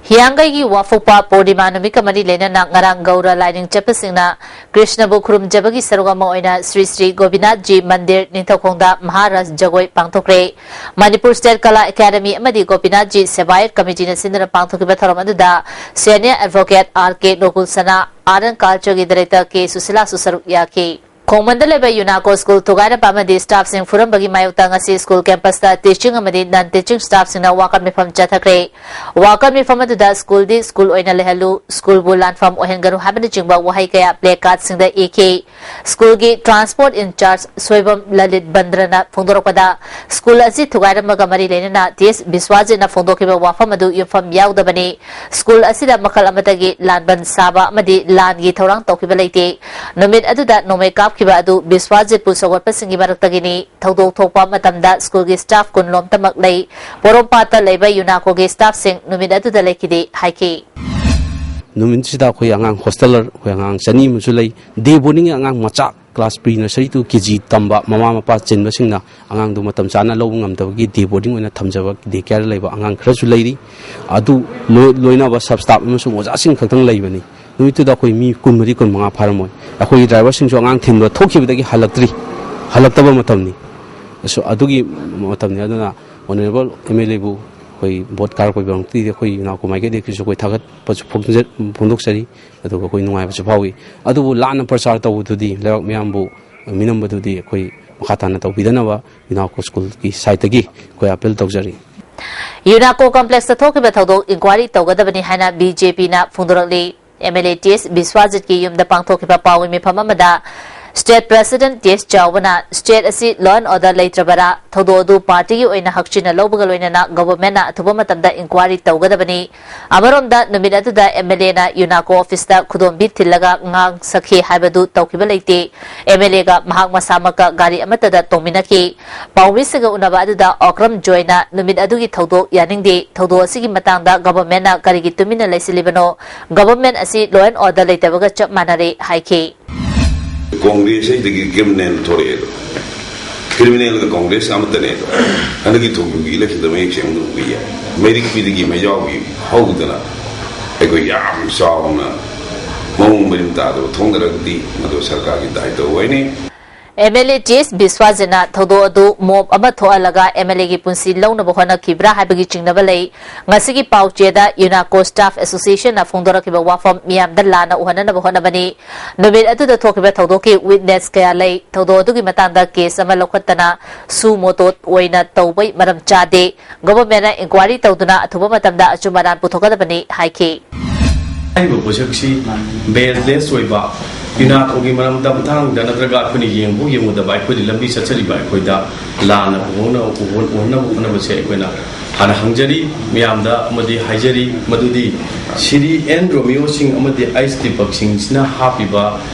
ꯍꯤꯌꯥꯡꯒꯩꯒꯤ ꯋꯥꯐꯣꯛꯄ ꯄꯨꯔꯅꯤꯃꯥ ꯅꯨꯃꯤꯠꯀ ꯃꯔꯤ ꯂꯩꯅꯅ ꯉꯔꯥꯡ ꯒꯧꯔ ꯂꯥꯏꯅꯤꯡ ꯆꯠꯄꯁꯤꯡꯅ ꯀ꯭ꯔꯤꯁꯅꯕꯨ ꯈꯨꯔꯨꯝꯖꯕꯒꯤ ꯁꯔꯨꯛ ꯑꯃ ꯑꯣꯏꯅ ꯁ꯭ꯔꯤ ꯁ꯭ꯔꯤ ꯒꯣꯄꯤꯅꯥꯊꯖꯤ ꯃꯟꯗꯤꯔ ꯅꯤꯡꯊꯧꯈꯣꯡꯗ ꯃꯍꯥꯔꯥꯁ ꯖꯒꯣꯏ ꯄꯥꯡꯊꯣꯛꯈ꯭ꯔꯦ꯫ ꯃꯅꯤꯄꯨꯔ ꯁ꯭ꯇꯦꯠ ꯀꯂꯥ ꯑꯦꯀꯥꯗꯃꯤ ꯑꯃꯗꯤ ꯒꯣꯄꯤꯅꯥꯊꯖꯤ ꯁꯦꯕꯥꯌꯠ ꯀꯃꯤꯇꯤꯅ ꯁꯤꯟꯗꯨꯅ ꯄꯥꯡꯊꯣꯛꯈꯤꯕ ꯊꯧꯔꯝ ꯑꯗꯨꯗ ꯁꯦꯅꯤꯌꯔ ꯑꯦꯗꯚꯣꯀꯦꯠ ꯑꯥꯔ ꯀꯦ ꯅꯣꯀꯨꯜ ꯁꯅꯥ, Art and Culture ꯒꯤ ꯗꯥꯏꯔꯦꯛꯇꯔ ꯀꯦ ꯁꯨꯁꯤꯂꯥꯁꯨ ꯁꯔꯨꯛ ꯌꯥꯈꯤ꯫ ꯈꯣꯡꯃꯟꯗ ꯂꯩꯕ ꯌꯨꯅꯥꯀꯣ ꯁ꯭ꯀꯨꯜ ꯊꯨꯒꯥꯏꯔꯝꯕ ꯑꯃꯗꯤ ꯁ꯭ꯇꯥꯐꯁꯤꯡ ꯐꯨꯔꯝꯕꯒꯤ ꯃꯥꯌꯣꯛꯇ ꯉꯁꯤ ꯁ꯭ꯀꯨꯜ ꯀꯦꯝꯄꯁꯇ ꯇꯤꯆꯤꯡ ꯑꯃꯗꯤ ꯅꯟ ꯇꯤꯆꯤꯡ ꯁ꯭ꯇꯥꯐꯁꯤꯡꯅ ꯋꯥꯀꯠ ꯃꯤꯐꯝ ꯆꯠꯊꯈ꯭ꯔꯦ꯫ ꯋꯥꯀꯠ ꯃꯤꯐꯝ ꯑꯗꯨꯗ ꯁ꯭ꯀꯨꯜꯗꯤ ꯁ꯭ꯀꯨꯜ ꯑꯣꯏꯅ ꯂꯩꯍꯜꯂꯨ, ꯁ꯭ꯀꯨꯜꯕꯨ ꯂꯥꯟꯐꯝ ꯑꯣꯏꯍꯟꯒꯅꯨ ꯍꯥꯏꯕꯅꯆꯤꯡꯕ ꯋꯥꯍꯩ ꯀꯌꯥ ꯄ꯭ꯂꯦ ꯀꯥꯔꯗꯁꯤꯡꯗ ꯏꯈꯤ꯫ ꯁ꯭ꯀꯨꯜꯒꯤ ꯇ꯭ꯔꯥꯟꯁꯄꯣꯔꯠ ꯏꯟꯆꯥꯔꯖ ꯁꯣꯏꯕꯝ ꯂꯂꯤꯠ ꯕꯟꯗ꯭ꯔꯅ ꯐꯣꯡꯗꯣꯔꯛꯄꯗ, ꯁ꯭ꯀꯨꯜ ꯑꯁꯤ ꯊꯨꯒꯥꯏꯔꯝꯕꯒ ꯃꯔꯤ ꯂꯩꯅꯅ ꯇꯤ ꯑꯦꯁ ꯕꯤꯁ꯭ꯋꯥꯖꯤꯠꯅ ꯐꯣꯡꯗꯣꯛꯈꯤꯕ ꯋꯥꯐꯝ ꯑꯗꯨ ꯌꯨꯝꯐꯝ ꯌꯥꯎꯗꯕꯅꯤ꯫ ꯁ꯭ꯀꯨꯜ ꯑꯁꯤꯗ ꯃꯈꯜ ꯑꯃꯠꯇꯒꯤ ꯂꯥꯟꯕꯟ ꯁꯥꯕ ꯑꯃꯗꯤ ꯂꯥꯟꯒꯤ ꯊꯧꯔꯥꯡ ꯇꯧꯈꯤꯕ ꯂꯩꯇꯦ꯫ ꯅꯨꯃꯤꯠ ꯑꯗꯨꯗ ꯅꯣꯡꯃꯩ ꯀꯥꯞꯈꯤꯕ ꯑꯗꯨ ꯕꯤꯁ꯭ꯋꯥꯖꯤꯠꯄꯨ ꯁꯧꯒꯠꯄꯁꯤꯡꯒꯤ ꯃꯔꯛꯇꯒꯤꯅꯤ꯫ ꯊꯧꯗꯣꯛ ꯊꯣꯛꯄ ꯃꯇꯝꯗ ꯁ꯭ꯀꯨꯜꯒꯤ ꯁ꯭ꯇꯥꯐ ꯀꯨꯟ ꯂꯣꯝꯇꯃꯛ ꯂꯩ꯫ ꯄꯣꯔꯣꯝꯄꯥꯠꯇ ꯂꯩꯕ ꯌꯨꯅꯥꯀꯣꯒꯤ ꯁ꯭ꯇꯥꯐꯁꯤꯡ ꯅꯨꯃꯤꯠ ꯑꯗꯨꯗ ꯂꯩꯈꯤꯗꯦ ꯍꯥꯏꯈꯤ꯫ ꯅꯨꯃꯤꯠꯁꯤꯗ ꯑꯩꯈꯣꯏ ꯑꯉꯥꯡ ꯍꯣꯁꯇꯦꯂꯔ, ꯑꯩꯈꯣꯏ ꯑꯉꯥꯡ ꯆꯅꯤ ꯑꯃꯁꯨ ꯂꯩ꯫ ꯗꯦ ꯕꯣꯔꯗꯤꯡꯒꯤ ꯑꯉꯥꯡ ꯃꯆꯥ, ꯀ꯭ꯂꯥꯁ ꯄ꯭ꯔꯤ ꯅꯔꯁꯔꯤ ꯇꯨ ꯀꯦ ꯖꯤ ꯇꯝꯕ ꯃꯃꯥ ꯃꯄꯥ ꯆꯤꯟꯕꯁꯤꯡꯅ ꯑꯉꯥꯡꯗꯨ ꯃꯇꯝ ꯆꯥꯅ ꯂꯧꯕ ꯉꯝꯗꯕꯒꯤ ꯗꯦ ꯕꯣꯔꯗꯤꯡ ꯑꯣꯏꯅ ꯊꯝꯖꯕ ꯗꯦ ꯀꯦꯌꯔ ꯂꯩꯕ ꯑꯉꯥꯡ ꯈꯔꯁꯨ ꯂꯩꯔꯤ꯫ ꯑꯗꯨ ꯂꯣꯏ-, ꯂꯣꯏꯅꯕ ꯁꯕ ꯁ꯭ꯇꯥꯐ ꯑꯃꯁꯨꯡ ꯑꯣꯖꯥꯁꯤꯡ ꯈꯛꯇꯪ ꯂꯩꯕꯅꯤ꯫ ꯅꯨꯃꯤꯠꯇꯨꯗ ꯑꯩꯈꯣꯏ ꯃꯤ ꯀꯨꯟꯃꯔꯤ, ꯀꯨꯟꯃꯉꯥ ꯐꯥꯔꯝꯃꯣꯏ꯫ ꯑꯩꯈꯣꯏꯒꯤ ꯗ꯭ꯔꯥꯏꯚꯔꯁꯤꯡꯁꯨ ꯑꯉꯥꯡ ꯊꯤꯟꯕ ꯊꯣꯛꯈꯤꯕꯗꯒꯤ ꯍꯜꯂꯛꯇ꯭ꯔꯤ, ꯍꯜꯂꯛꯇꯕ ꯃꯇꯝꯅꯤ꯫ ꯑꯁ-, ꯑꯗꯨꯒꯤ ꯃꯇꯝꯅꯤ꯫ ꯑꯗꯨꯅ ꯑꯣꯅꯔꯦꯕꯜ ꯑꯦꯝ ꯑꯦꯜ ꯑꯦꯕꯨ ꯑꯩꯈꯣꯏ ꯚꯣꯠ ꯀꯥꯔꯛꯄꯒꯤꯗꯃꯛꯇꯗꯤ ꯑꯩꯈꯣꯏ ꯌꯨꯅꯥꯀꯣ ꯃꯥꯏꯀꯩꯗꯒꯤꯁꯨ ꯑꯩꯈꯣꯏ ꯊꯥꯒꯠꯄꯁꯨ ꯐꯣꯡꯖ-, ꯐꯣꯡꯗꯣꯛꯆꯔꯤ꯫ ꯑꯗꯨꯒ ꯑꯩꯈꯣꯏ ꯅꯨꯡꯉꯥꯏꯕꯁꯨ ꯐꯥꯎꯏ꯫ ꯑꯗꯨꯕꯨ ꯂꯥꯟꯅ ꯄ꯭ꯔꯆꯥꯔ ꯇꯧꯕꯗꯨꯗꯤ, ꯂꯩꯕꯥꯛ ꯃꯤꯌꯥꯝꯕꯨ ꯃꯤꯅꯝꯕꯗꯨꯗꯤ ꯑꯩꯈꯣꯏ ꯃꯈꯥ ꯇꯥꯅ ꯇꯧꯕꯤꯗꯅꯕ ꯌꯨꯅꯥꯀꯣ ꯁ꯭ꯀꯨꯜꯒꯤ ꯁꯥꯏꯠꯇꯒꯤ ꯑꯩꯈꯣꯏ ꯑꯥꯄꯤꯜ ꯇꯧꯖꯔꯤ꯫ ꯌꯨꯅꯥꯀꯣ ꯀꯝꯄ꯭ꯂꯦꯛꯁꯇ ꯊꯣꯛꯈꯤꯕ ꯊꯧꯗꯣꯛ ꯏꯟꯀ꯭ꯋꯥꯏꯔꯤ ꯇꯧꯒꯗꯕꯅꯤ ꯍꯥꯏꯅ ꯕꯤ ꯖꯦ ꯄꯤꯅ ꯐꯣꯡꯗꯣꯔꯛꯂꯤ꯫ M L A T S ꯕꯤꯁ꯭ꯋꯥꯖꯤꯠꯀꯤ ꯌꯨꯝꯗ ꯄꯥꯡꯊꯣꯛꯈꯤꯕ ꯄꯥꯎꯃꯤ ꯃꯤꯐꯝ ꯑꯃꯗ ꯁ꯭ꯇꯦꯠ ꯄ꯭ꯔꯦꯁꯤꯗꯦꯟꯠ ꯇꯤ ꯑꯦꯁ ꯆꯥꯎꯕꯅ ꯁ꯭ꯇꯦꯠ ꯑꯁꯤ law and order ꯂꯩꯇ꯭ꯔꯕꯔꯥ? ꯊꯧꯗꯣꯛ ꯑꯗꯨ ꯄꯥꯔꯇꯤꯒꯤ ꯑꯣꯏꯅ ꯍꯛꯆꯤꯟꯅ ꯂꯧꯕꯒ ꯂꯣꯏꯅꯅ ꯒꯚꯔꯟꯃꯦꯟꯠꯅ ꯑꯊꯨꯕ ꯃꯇꯝꯗ ꯏꯟꯀ꯭ꯋꯥꯏꯔꯤ ꯇꯧꯒꯗꯕꯅꯤ꯫ ꯑꯃꯔꯣꯝꯗ, ꯅꯨꯃꯤꯠ ꯑꯗꯨꯗ ꯑꯦꯝ ꯑꯦꯜ ꯑꯦꯅ ꯌꯨꯅꯥꯀꯣ ꯑꯣꯐꯤꯁꯇ ꯈꯨꯗꯣꯝꯕꯤ ꯊꯤꯜꯂꯒ ꯉꯥꯡ ꯁꯛꯈꯤ ꯍꯥꯏꯕꯗꯨ ꯇꯧꯈꯤꯕ ꯂꯩꯇꯦ꯫ ꯑꯦꯝ ꯑꯦꯜ ꯑꯦꯒ ꯃꯍꯥꯛ ꯃꯁꯥꯃꯛꯀ ꯒꯥꯔꯤ ꯑꯃꯠꯇꯗ ꯇꯣꯡꯃꯤꯟꯅꯈꯤ꯫ ꯄꯥꯎꯃꯤꯁꯤꯡꯒ ꯎꯅꯕ ꯑꯗꯨꯗ ꯑꯣꯀ꯭ꯔꯝ ꯖꯣꯏꯅ ꯅꯨꯃꯤꯠ ꯑꯗꯨꯒꯤ ꯊꯧꯗꯣꯛ ꯌꯥꯅꯤꯡꯗꯦ, ꯊꯧꯗꯣꯛ ꯑꯁꯤꯒꯤ ꯃꯇꯥꯡꯗ ꯒꯚꯔꯟꯃꯦꯟꯠꯅ ꯀꯔꯤꯒꯤ ꯇꯨꯃꯤꯟꯅ ꯂꯩꯁꯤꯜꯂꯤꯕꯅꯣ? ꯒꯚꯔꯟꯃꯦꯟꯠ ꯑꯁꯤ law and order ꯂꯩꯇꯕꯒ ꯆꯞ ꯃꯥꯟꯅꯔꯦ ꯍꯥꯏꯈꯤ꯫ ꯀꯣꯡꯒ꯭ꯔꯦꯁ ꯍꯥꯏꯗꯒꯤ ꯀ꯭ꯔꯤꯃꯤꯅꯦꯜ ꯊꯣꯛꯂꯛꯑꯦ ꯑꯗꯣ꯫ ꯀ꯭ꯔꯤꯃꯤꯅꯦꯜꯒ ꯀꯣꯡꯒ꯭ꯔꯦꯁꯀ ꯑꯃꯠꯇ ꯅꯠꯇꯦ꯫ ꯍꯟꯗꯛꯀꯤ ꯊꯣꯛꯈꯤꯕꯒꯤ ꯏꯂꯦꯛꯁꯟꯗ ꯃꯌꯦꯛ ꯁꯦꯡꯅ ꯎꯕ ꯌꯥꯏ꯫ ꯃꯩꯔꯤꯛꯄꯤꯗꯒꯤ ꯃꯩꯖꯥꯎꯒꯤ ꯍꯧꯗꯅ ꯑꯩꯈꯣꯏ ꯌꯥꯝ ꯆꯥꯎꯅ ꯃꯑꯣꯡ ꯃꯔꯤꯟ ꯇꯥꯗꯕ ꯊꯣꯛꯅꯔꯒꯗꯤ ꯃꯗꯨ ꯁꯔꯀꯥꯔꯒꯤ ꯗꯥꯏꯇ ꯑꯣꯏꯅꯤ꯫ ꯑꯦꯝ ꯑꯦꯜ ꯑꯦ ꯇꯤ ꯑꯦꯁ ꯕꯤꯁ꯭ꯋꯥꯖꯤꯠꯅ ꯊꯧꯗꯣꯛ ꯑꯗꯨ ꯃꯣꯞ ꯑꯃ ꯊꯣꯛꯍꯜꯂꯒ ꯑꯦꯝ ꯑꯦꯜ ꯑꯦꯒꯤ ꯄꯨꯟꯁꯤ ꯂꯧꯅꯕ ꯍꯣꯠꯅꯈꯤꯕ꯭ꯔꯥ ꯍꯥꯏꯕꯒꯤ ꯆꯤꯡꯅꯕ ꯂꯩ꯫ ꯉꯁꯤꯒꯤ ꯄꯥꯎꯆꯦꯗ ꯌꯨꯅꯥꯀꯣ ꯁ꯭ꯇꯥꯐ ꯑꯦꯁꯣꯁꯤꯌꯦꯁꯟꯅ ꯐꯣꯡꯗꯣꯔꯛꯈꯤꯕ ꯋꯥꯐꯝ ꯃꯤꯌꯥꯝꯗ ꯂꯥꯟꯅ ꯎꯍꯟꯅꯅꯕ ꯍꯣꯠꯅꯕꯅꯤ꯫ ꯅꯨꯃꯤꯠ ꯑꯗꯨꯗ ꯊꯣꯛꯈꯤꯕ ꯊꯧꯗꯣꯛꯀꯤ ꯋꯤꯠꯅꯦꯁ ꯀꯌꯥ ꯂꯩ꯫ ꯊꯧꯗꯣꯛ ꯑꯗꯨꯒꯤ ꯃꯇꯥꯡꯗ ꯀꯦꯁ ꯑꯃ ꯂꯧꯈꯠꯇꯅ ꯁꯨ ꯃꯣꯇꯣ ꯑꯣꯏꯅ ꯇꯧꯕꯩ ꯃꯔꯝ ꯆꯥꯗꯦ꯫ ꯒꯣꯚꯔꯟꯃꯦꯟꯠꯅ ꯏꯟꯀ꯭ꯋꯥꯏꯔꯤ ꯇꯧꯗꯨꯅ ꯑꯊꯨꯕ ꯃꯇꯝꯗ ꯑꯆꯨꯝ ꯑꯔꯥꯟ ꯄꯨꯊꯣꯛꯀꯗꯕꯅꯤ ꯍꯥꯏꯈꯤ꯫ ꯍꯥꯏꯔꯤꯕ ꯄꯣꯠꯁꯛꯁꯤ ꯕꯦꯁꯂꯦꯁ ꯑꯣꯏꯕ, ꯌꯨꯅꯥꯀꯣꯒꯤ ꯃꯔꯝꯗ ꯃꯇꯥꯡꯗ ꯅꯠꯇ꯭ꯔꯒ ꯑꯩꯈꯣꯏꯅ ꯌꯦꯡꯕꯨ ꯌꯦꯡꯉꯨꯗꯕ, ꯑꯩꯈꯣꯏꯗꯤ ꯂꯝꯕꯤ ꯆꯠꯆꯔꯤꯕ ꯑꯩꯈꯣꯏꯗ ꯂꯥꯟꯅ ꯎꯍꯟꯅ-, ꯎꯍꯟ-, ꯎꯍꯟꯅꯕ ꯍꯣꯠꯅꯕꯁꯦ ꯑꯩꯈꯣꯏꯅ ꯍꯥꯟꯅ ꯍꯪꯖꯔꯤ, ꯃꯌꯥꯝꯗ ꯑꯃꯗꯤ ꯍꯥꯏꯖꯔꯤ ꯃꯗꯨꯗꯤ ꯁꯤꯔꯤ ꯑꯦꯟ ꯔꯣꯃꯤꯌꯣꯁꯤꯡ ꯑꯃꯗꯤ ꯑꯩꯁ ꯗꯤꯄꯛꯁꯤꯡꯁꯤꯅ ꯍꯥꯞꯄꯤꯕ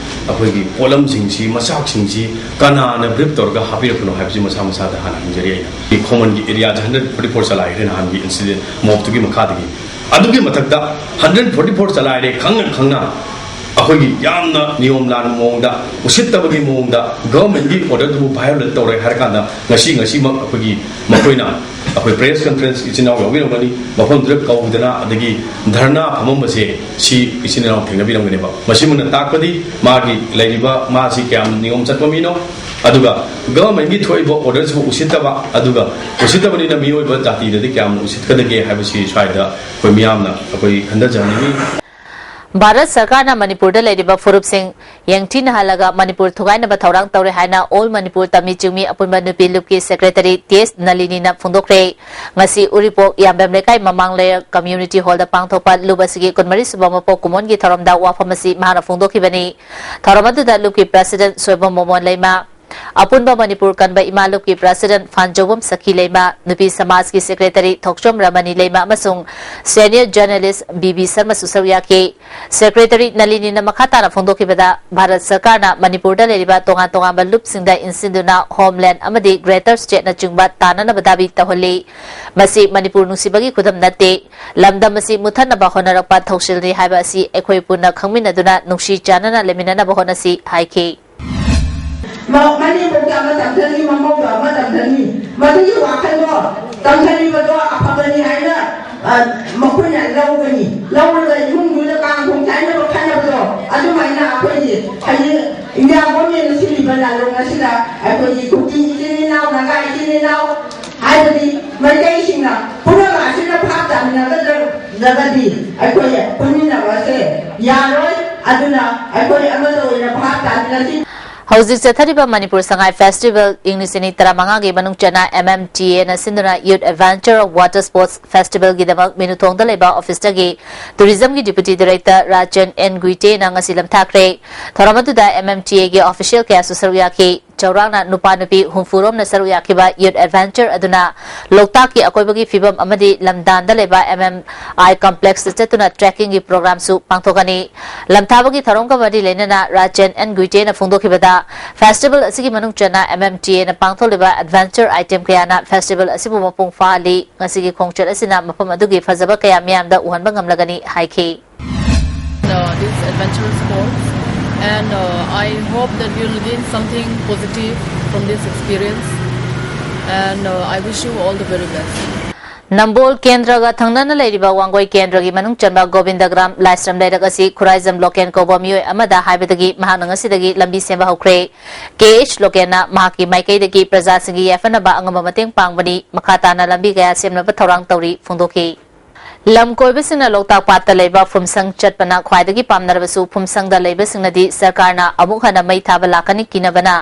ꯑꯩꯈꯣꯏꯒꯤ ꯄꯣꯠꯂꯝꯁꯤꯡꯁꯤ, ꯃꯆꯥꯛꯁꯤꯡꯁꯤ ꯀꯅꯥꯅ ꯕ꯭ꯔꯤꯐ ꯇꯧꯔꯒ ꯍꯥꯞꯄꯤꯔꯛꯄꯅꯣ ꯍꯥꯏꯕꯁꯤ ꯃꯁꯥ ꯃꯁꯥꯗ ꯍꯥꯟꯅ ꯍꯪꯖꯔꯤ꯫ ꯑꯩꯅ ꯈꯣꯃꯟꯒꯤ ꯑꯦꯔꯤꯌꯥꯁꯦ ꯍꯟꯗ꯭ꯔꯦꯠ ꯐꯣꯔꯇꯤ ꯐꯣꯔ ꯆꯂꯥꯏꯈ꯭ꯔꯦ ꯅꯍꯥꯟꯒꯤ ꯏꯟꯁꯤꯗꯦꯟ ꯃꯣꯞꯇꯨꯒꯤ ꯃꯈꯥꯗꯒꯤ꯫ ꯑꯗꯨꯒꯤ ꯃꯊꯛꯇ ꯍꯟꯗ꯭ꯔꯦꯠ ꯐꯣꯔꯇꯤ ꯐꯣꯔ ꯆꯂꯥꯏꯔꯦ ꯈꯪꯅ ꯈꯪꯅ ꯑꯩꯈꯣꯏꯒꯤ ꯌꯥꯝꯅ ꯅꯤꯌꯣꯝ ꯂꯥꯟꯕ ꯃꯑꯣꯡꯗ, ꯎꯁꯤꯠꯇꯕꯒꯤ ꯃꯑꯣꯡꯗ, ꯒꯚꯔꯟꯃꯦꯟꯠꯀꯤ ꯑꯣꯔꯗꯔꯗꯨꯕꯨ ꯚꯥꯏꯑꯣꯂꯦꯠ ꯇꯧꯔꯦ ꯍꯥꯏꯔ ꯀꯥꯟꯗ ꯉꯁꯤ, ꯉꯁꯤꯃꯛ ꯑꯩꯈꯣꯏꯒꯤ, ꯃꯈꯣꯏꯅ ꯑꯩꯈꯣꯏ ꯄ꯭ꯔꯦꯁ ꯀꯟꯐꯔꯦꯟꯁ ꯏꯆꯤꯟ ꯏꯅꯥꯎ ꯌꯥꯎꯕꯤꯔꯝꯒꯅꯤ, ꯃꯐꯝꯗꯨꯗ ꯀꯧꯗꯅ ꯑꯗꯒꯤ ꯙꯔꯅꯥ ꯐꯝꯃꯝꯕꯁꯦ ꯁꯤ ꯏꯆꯤꯟ ꯏꯅꯥꯎ ꯊꯦꯡꯅꯕꯤꯔꯝꯒꯅꯦꯕ꯫ ꯃꯁꯤꯃꯅ ꯇꯥꯛꯄꯗꯤ ꯃꯥꯒꯤ ꯂꯩꯔꯤꯕ, ꯃꯥꯁꯤ ꯀꯌꯥꯝ ꯅꯤꯌꯣꯝ ꯆꯠꯄ ꯃꯤꯅꯣ, ꯑꯗꯨꯒ ꯒꯚꯔꯟꯃꯦꯟꯠꯀꯤ ꯊꯣꯛꯏꯕ ꯑꯣꯔꯗꯔꯁꯤꯕꯨ ꯎꯁꯤꯠꯇꯕ, ꯑꯗꯨꯒ ꯎꯁꯤꯠꯇꯕꯅꯤꯅ ꯃꯤꯑꯣꯏꯕ ꯖꯥꯇꯤꯗꯗꯤ ꯀꯌꯥꯝꯅ ꯎꯁꯤꯠꯀꯗꯒꯦ ꯍꯥꯏꯕꯁꯤ ꯁ꯭ꯋꯥꯏꯗ ꯑꯩꯈꯣꯏ ꯃꯤꯌꯥꯝꯅ ꯑꯩꯈꯣꯏ ꯈꯟꯊꯖꯍꯟꯅꯤꯡꯉꯤ꯫ ꯚꯥꯔꯠ ꯁꯔꯀꯥꯔꯅ ꯃꯅꯤꯄꯨꯔꯗ ꯂꯩꯔꯤꯕ ꯐꯨꯔꯨꯞꯁꯤꯡ ꯌꯦꯡꯊꯤꯅꯍꯜꯂꯒ ꯃꯅꯤꯄꯨꯔ ꯊꯨꯒꯥꯏꯅꯕ ꯊꯧꯔꯥꯡ ꯇꯧꯔꯦ ꯍꯥꯏꯅ ꯑꯣꯜ ꯃꯅꯤꯄꯨꯔ ꯇꯝꯃꯤ ꯆꯤꯡꯃꯤ ꯑꯄꯨꯟꯕ ꯅꯨꯄꯤ ꯂꯨꯞꯀꯤ ꯁꯦꯀ꯭ꯔꯦꯇꯔꯤ ꯇꯤ ꯑꯦꯁ ꯅꯂꯤꯅꯤꯅ ꯐꯣꯡꯗꯣꯛꯈ꯭ꯔꯦ꯫ ꯉꯁꯤ ꯎꯔꯤꯄꯣꯛ ꯌꯥꯝꯕꯦꯝ ꯂꯩꯀꯥꯏ ꯃꯃꯥꯡ ꯂꯩꯔꯛ ꯀꯝꯃ꯭ꯌꯨꯅꯤꯇꯤ ꯍꯣꯜꯗ ꯄꯥꯡꯊꯣꯛꯄ ꯂꯨꯞ ꯑꯁꯤꯒꯤ ꯀꯨꯟꯃꯔꯤ ꯁꯨꯕ ꯃꯄꯣꯛ ꯀꯨꯝꯑꯣꯟꯒꯤ ꯊꯧꯔꯝꯗ ꯋꯥꯐꯝ ꯑꯁꯤ ꯃꯍꯥꯛꯅ ꯐꯣꯡꯗꯣꯛꯈꯤꯕꯅꯤ꯫ ꯊꯧꯔꯝ ꯑꯗꯨꯗ ꯂꯨꯞꯀꯤ ꯄ꯭ꯔꯦꯁꯤꯗꯦꯟꯠ ꯁꯣꯏꯕꯝ ꯃꯣꯃꯣꯟ ꯂꯩꯃ, ꯑꯄꯨꯟꯕ ꯃꯅꯤꯄꯨꯔ ꯀꯟꯕ ꯏꯃꯥ ꯂꯨꯞꯀꯤ ꯄ꯭ꯔꯦꯁꯤꯗꯦꯟꯠ ꯐꯥꯟꯖꯧꯕꯝ ꯁꯈꯤ ꯂꯩꯃ, ꯅꯨꯄꯤ ꯁꯃꯥꯖꯀꯤ ꯁꯦꯀ꯭ꯔꯦꯇꯔꯤ ꯊꯣꯛꯆꯣꯝ ꯔꯃꯅꯤ ꯂꯩꯃ ꯑꯃꯁꯨꯡ ꯁꯦꯅꯤꯌꯔ ꯖꯔꯅꯦꯂꯤꯁ ꯕꯤ ꯕꯤ ꯁꯔꯃꯁꯨ ꯁꯔꯨꯛ ꯌꯥꯈꯤ꯫ ꯁꯦꯀ꯭ꯔꯦꯇꯔꯤ ꯅꯂꯤꯅꯤꯅ ꯃꯈꯥ ꯇꯥꯅ ꯐꯣꯡꯗꯣꯛꯈꯤꯕꯗ, ꯚꯥꯔꯠ ꯁꯔꯀꯥꯔꯅ ꯃꯅꯤꯄꯨꯔꯗ ꯂꯩꯔꯤꯕ ꯇꯣꯉꯥꯟ ꯇꯣꯉꯥꯟꯕ ꯂꯨꯞꯁꯤꯡꯗ ꯏꯟꯁꯤꯟꯗꯨꯅ ꯍꯣꯝꯂꯦꯟꯗ ꯑꯃꯗꯤ ꯒ꯭ꯔꯦꯇꯔ ꯁ꯭ꯇꯦꯠꯅꯆꯤꯡꯕ ꯇꯥꯅꯅꯕ ꯗꯥꯕꯤ ꯇꯧꯍꯜꯂꯤ꯫ ꯃꯁꯤ ꯃꯅꯤꯄꯨꯔ ꯅꯨꯡꯁꯤꯕꯒꯤ ꯈꯨꯗꯝ ꯅꯠꯇꯦ꯫ ꯂꯝꯗꯝ ꯑꯁꯤ ꯃꯨꯠꯊꯠꯅꯕ ꯍꯣꯠꯅꯔꯛꯄ ꯊꯧꯁꯤꯜꯅꯤ ꯍꯥꯏꯕ ꯑꯁꯤ ꯑꯩꯈꯣꯏ ꯄꯨꯟꯅ ꯈꯪꯃꯤꯟꯅꯗꯨꯅ ꯅꯨꯡꯁꯤ ꯆꯥꯟꯅꯅ ꯂꯩꯃꯤꯟꯅꯅꯕ ꯍꯣꯠꯅꯁꯤ ꯍꯥꯏꯈꯤ꯫ ꯃ-, ꯃꯅꯦꯝꯕꯣꯛꯇ ꯑꯃ ꯇꯝꯊꯅꯤ, ꯃꯃꯧꯗ ꯑꯃ ꯇꯝꯊꯅꯤ꯫ ꯃꯗꯨꯒꯤ ꯋꯥꯈꯜꯗꯣ ꯇꯝꯊꯅꯤꯡꯕꯗꯣ ꯑꯐꯕꯅꯤ ꯍꯥꯏꯅ, ꯑ, ꯃꯈꯣꯏꯅ ꯂꯧꯒꯅꯤ꯫ ꯂꯧꯔꯒ ꯏꯃꯨꯡꯗꯨꯗ ꯀꯥꯡ ꯈꯣꯡ ꯆꯥꯏꯅꯕ ꯈꯟꯅꯕꯗꯣ, ꯑꯗꯨꯃꯥꯏꯅ ꯑꯩꯈꯣꯏꯒꯤ ꯍꯌꯦꯡ ꯏꯟꯗꯤꯌꯥ ꯒꯣꯔꯃꯦꯟꯅ ꯁꯤꯜꯂꯤꯕ ꯂꯥꯂꯣꯡ ꯑꯁꯤꯗ ꯑꯩꯈꯣꯏꯒꯤ ꯀꯨꯀꯤ ꯏꯆꯤꯟ ꯏꯅꯥꯎ, ꯅꯥꯒꯥ ꯏꯆꯤꯟ ꯏꯅꯥꯎ, ꯍꯥꯏꯕꯗꯤ ꯃꯩꯇꯩꯁꯤꯡꯅ ꯄꯨꯝꯅꯃꯛ ꯑꯁꯤꯗ ꯚꯥꯞ ꯇꯥꯃꯤꯟꯅꯒꯗ꯭ꯔꯒꯗꯤ ꯑꯩꯈꯣꯏ ꯄꯨꯟꯃꯤꯟꯅꯕ ꯑꯁꯦ ꯌꯥꯔꯣꯏ꯫ ꯑꯗꯨꯅ ꯑꯩꯈꯣꯏ ꯑꯃꯠꯇ ꯑꯣꯏꯅ ꯚꯥꯞ ꯇꯥꯃꯤꯟꯅꯁꯤ꯫ ꯍꯧꯖꯤꯛ ꯆꯠꯊꯔꯤꯕ ꯃꯅꯤꯄꯨꯔ ꯁꯉꯥꯏ ꯐꯦꯁꯇꯤꯚꯦꯜ ꯏꯪ ꯂꯤꯁꯤꯡ ꯑꯅꯤ ꯇꯔꯥꯃꯉꯥꯒꯤ ꯃꯅꯨꯡ ꯆꯟꯅ ꯑꯦꯝ ꯑꯦꯝ ꯇꯤ ꯑꯦꯅ ꯁꯤꯟꯗꯨꯅ ꯌꯨꯠ ꯑꯦꯗꯚꯦꯟꯆꯔ ꯑꯣꯐ ꯋꯥꯇꯔ ꯁ꯭ꯄꯣꯔꯠꯁ ꯐꯦꯁꯇꯤꯚꯦꯜꯒꯤꯗꯃꯛ ꯃꯤꯅꯨꯊꯣꯡꯗ ꯂꯩꯕ ꯑꯣꯐꯤꯁꯇꯒꯤ ꯇꯨꯔꯤꯖꯝꯒꯤ ꯗꯤꯄꯨꯇꯤ ꯗꯥꯏꯔꯦꯛꯇꯔ ꯔꯥꯖꯦꯟ ꯑꯦꯟ ꯒꯨꯏꯇꯦꯅ ꯉꯁꯤ ꯂꯝꯊꯥꯈ꯭ꯔꯦ꯫ ꯊꯧꯔꯝ ꯑꯗꯨꯗ ꯑꯦꯝ ꯑꯦꯝ ꯇꯤ ꯑꯦꯒꯤ ꯑꯣꯐꯤꯁꯤꯌꯦꯜ ꯀꯌꯥꯁꯨ ꯁꯔꯨꯛ ꯌꯥꯈꯤ꯫ ꯆꯥꯎꯔꯥꯛꯅ ꯅꯨꯄꯥ ꯅꯨꯄꯤ ꯍꯨꯝꯐꯨ ꯔꯣꯝꯅ ꯁꯔꯨꯛ ꯌꯥꯈꯤꯕ ꯌꯨꯠ ꯑꯦꯗꯚꯦꯟꯆꯔ ꯑꯗꯨꯅ ꯂꯣꯛꯇꯥꯛꯀꯤ ꯑꯀꯣꯏꯕꯒꯤ ꯐꯤꯕꯝ ꯑꯃꯗꯤ ꯂꯝꯗꯥꯟꯗ ꯂꯩꯕ ꯑꯦꯝ ꯑꯦꯝ ꯑꯥꯏ ꯀꯝꯄ꯭ꯂꯦꯛꯁꯇ ꯆꯠꯇꯨꯅ ꯇ꯭ꯔꯦꯛꯀꯤꯡꯒꯤ ꯄ꯭ꯔꯣꯒ꯭ꯔꯥꯝꯁꯨ ꯄꯥꯡꯊꯣꯛꯀꯅꯤ꯫ ꯂꯝꯊꯥꯕꯒꯤ ꯊꯧꯔꯝꯒ ꯃꯔꯤ ꯂꯩꯅꯅ ꯔꯥꯖꯦꯟ ꯑꯦꯟ ꯒꯨꯏꯇꯦꯅ ꯐꯣꯡꯗꯣꯛꯈꯤꯕꯗ, ꯐꯦꯁꯇꯤꯚꯦꯜ ꯑꯁꯤꯒꯤ ꯃꯅꯨꯡ ꯆꯟꯅ ꯑꯦꯝ ꯑꯦꯝ ꯇꯤ ꯑꯦꯅ ꯄꯥꯡꯊꯣꯛꯂꯤꯕ ꯑꯦꯗꯚꯦꯟꯆꯔ ꯑꯥꯏꯇꯦꯝ ꯀꯌꯥꯅ ꯐꯦꯁꯇꯤꯚꯦꯜ ꯑꯁꯤꯕꯨ ꯃꯄꯨꯡ ꯐꯥꯍꯜꯂꯤ꯫ ꯉꯁꯤꯒꯤ ꯈꯣꯡꯆꯠ ꯑꯁꯤꯅ ꯃꯐꯝ ꯑꯗꯨꯒꯤ ꯐꯖꯕ ꯀꯌꯥ ꯃꯤꯌꯥꯝꯗ ꯎꯍꯟꯕ ꯉꯝꯂꯒꯅꯤ ꯍꯥꯏꯈꯤ꯫ Uh, this adventure sports, and uh, I hope that we'll gain something positive from this experience, and uh, I wish you all the very best. ꯅꯝꯕꯣꯜ ꯀꯦꯟꯗ꯭ꯔꯒ ꯊꯪꯅꯅ ꯂꯩꯔꯤꯕ ꯋꯥꯡꯒꯣꯏ ꯀꯦꯟꯗ꯭ꯔꯒꯤ ꯃꯅꯨꯡ ꯆꯟꯕ ꯒꯣꯕꯤꯟꯗꯒ꯭ꯔꯥꯝ ꯂꯥꯏꯁ꯭ꯔꯝ ꯂꯩꯔꯛ ꯑꯁꯤ ꯈꯨꯔꯥꯏꯖꯝ ꯂꯣꯀꯦꯟ ꯀꯧꯕ ꯃꯤꯑꯣꯏ ꯑꯃꯗ ꯍꯥꯏꯕꯗꯒꯤ ꯃꯍꯥꯛꯅ ꯉꯁꯤꯗꯒꯤ ꯂꯝꯕꯤ ꯁꯦꯝꯕ ꯍꯧꯈ꯭ꯔꯦ꯫ ꯀꯦ ꯑꯩꯆ ꯂꯣꯀꯦꯟꯅ ꯃꯍꯥꯛꯀꯤ ꯃꯥꯏꯀꯩꯗꯒꯤ ꯄ꯭ꯔꯖꯥꯁꯤꯡꯒꯤ ꯌꯥꯏꯐꯅꯕ ꯑꯉꯝꯕ ꯃꯇꯦꯡ ꯄꯥꯡꯕꯅꯤ꯫ ꯃꯈꯥ ꯇꯥꯅ ꯂꯝꯕꯤ ꯀꯌꯥ ꯁꯦꯝꯅꯕ ꯊꯧꯔꯥꯡ ꯇꯧꯔꯤ ꯐꯣꯡꯗꯣꯛꯈꯤ꯫ ꯂꯝ ꯀꯣꯏꯕꯁꯤꯡꯅ ꯂꯣꯛꯇꯥꯛ ꯄꯥꯠꯇ ꯂꯩꯕ ꯐꯨꯝꯁꯪ ꯆꯠꯄꯅ ꯈ꯭ꯋꯥꯏꯗꯒꯤ ꯄꯥꯝꯅꯔꯕꯁꯨ, ꯐꯨꯝꯁꯪꯗ ꯂꯩꯕꯁꯤꯡꯅꯗꯤ ꯁꯔꯀꯥꯔꯅ ꯑꯃꯨꯛ ꯍꯟꯅ ꯃꯩ ꯊꯥꯕ ꯂꯥꯛꯀꯅꯤ ꯀꯤꯅꯕꯅ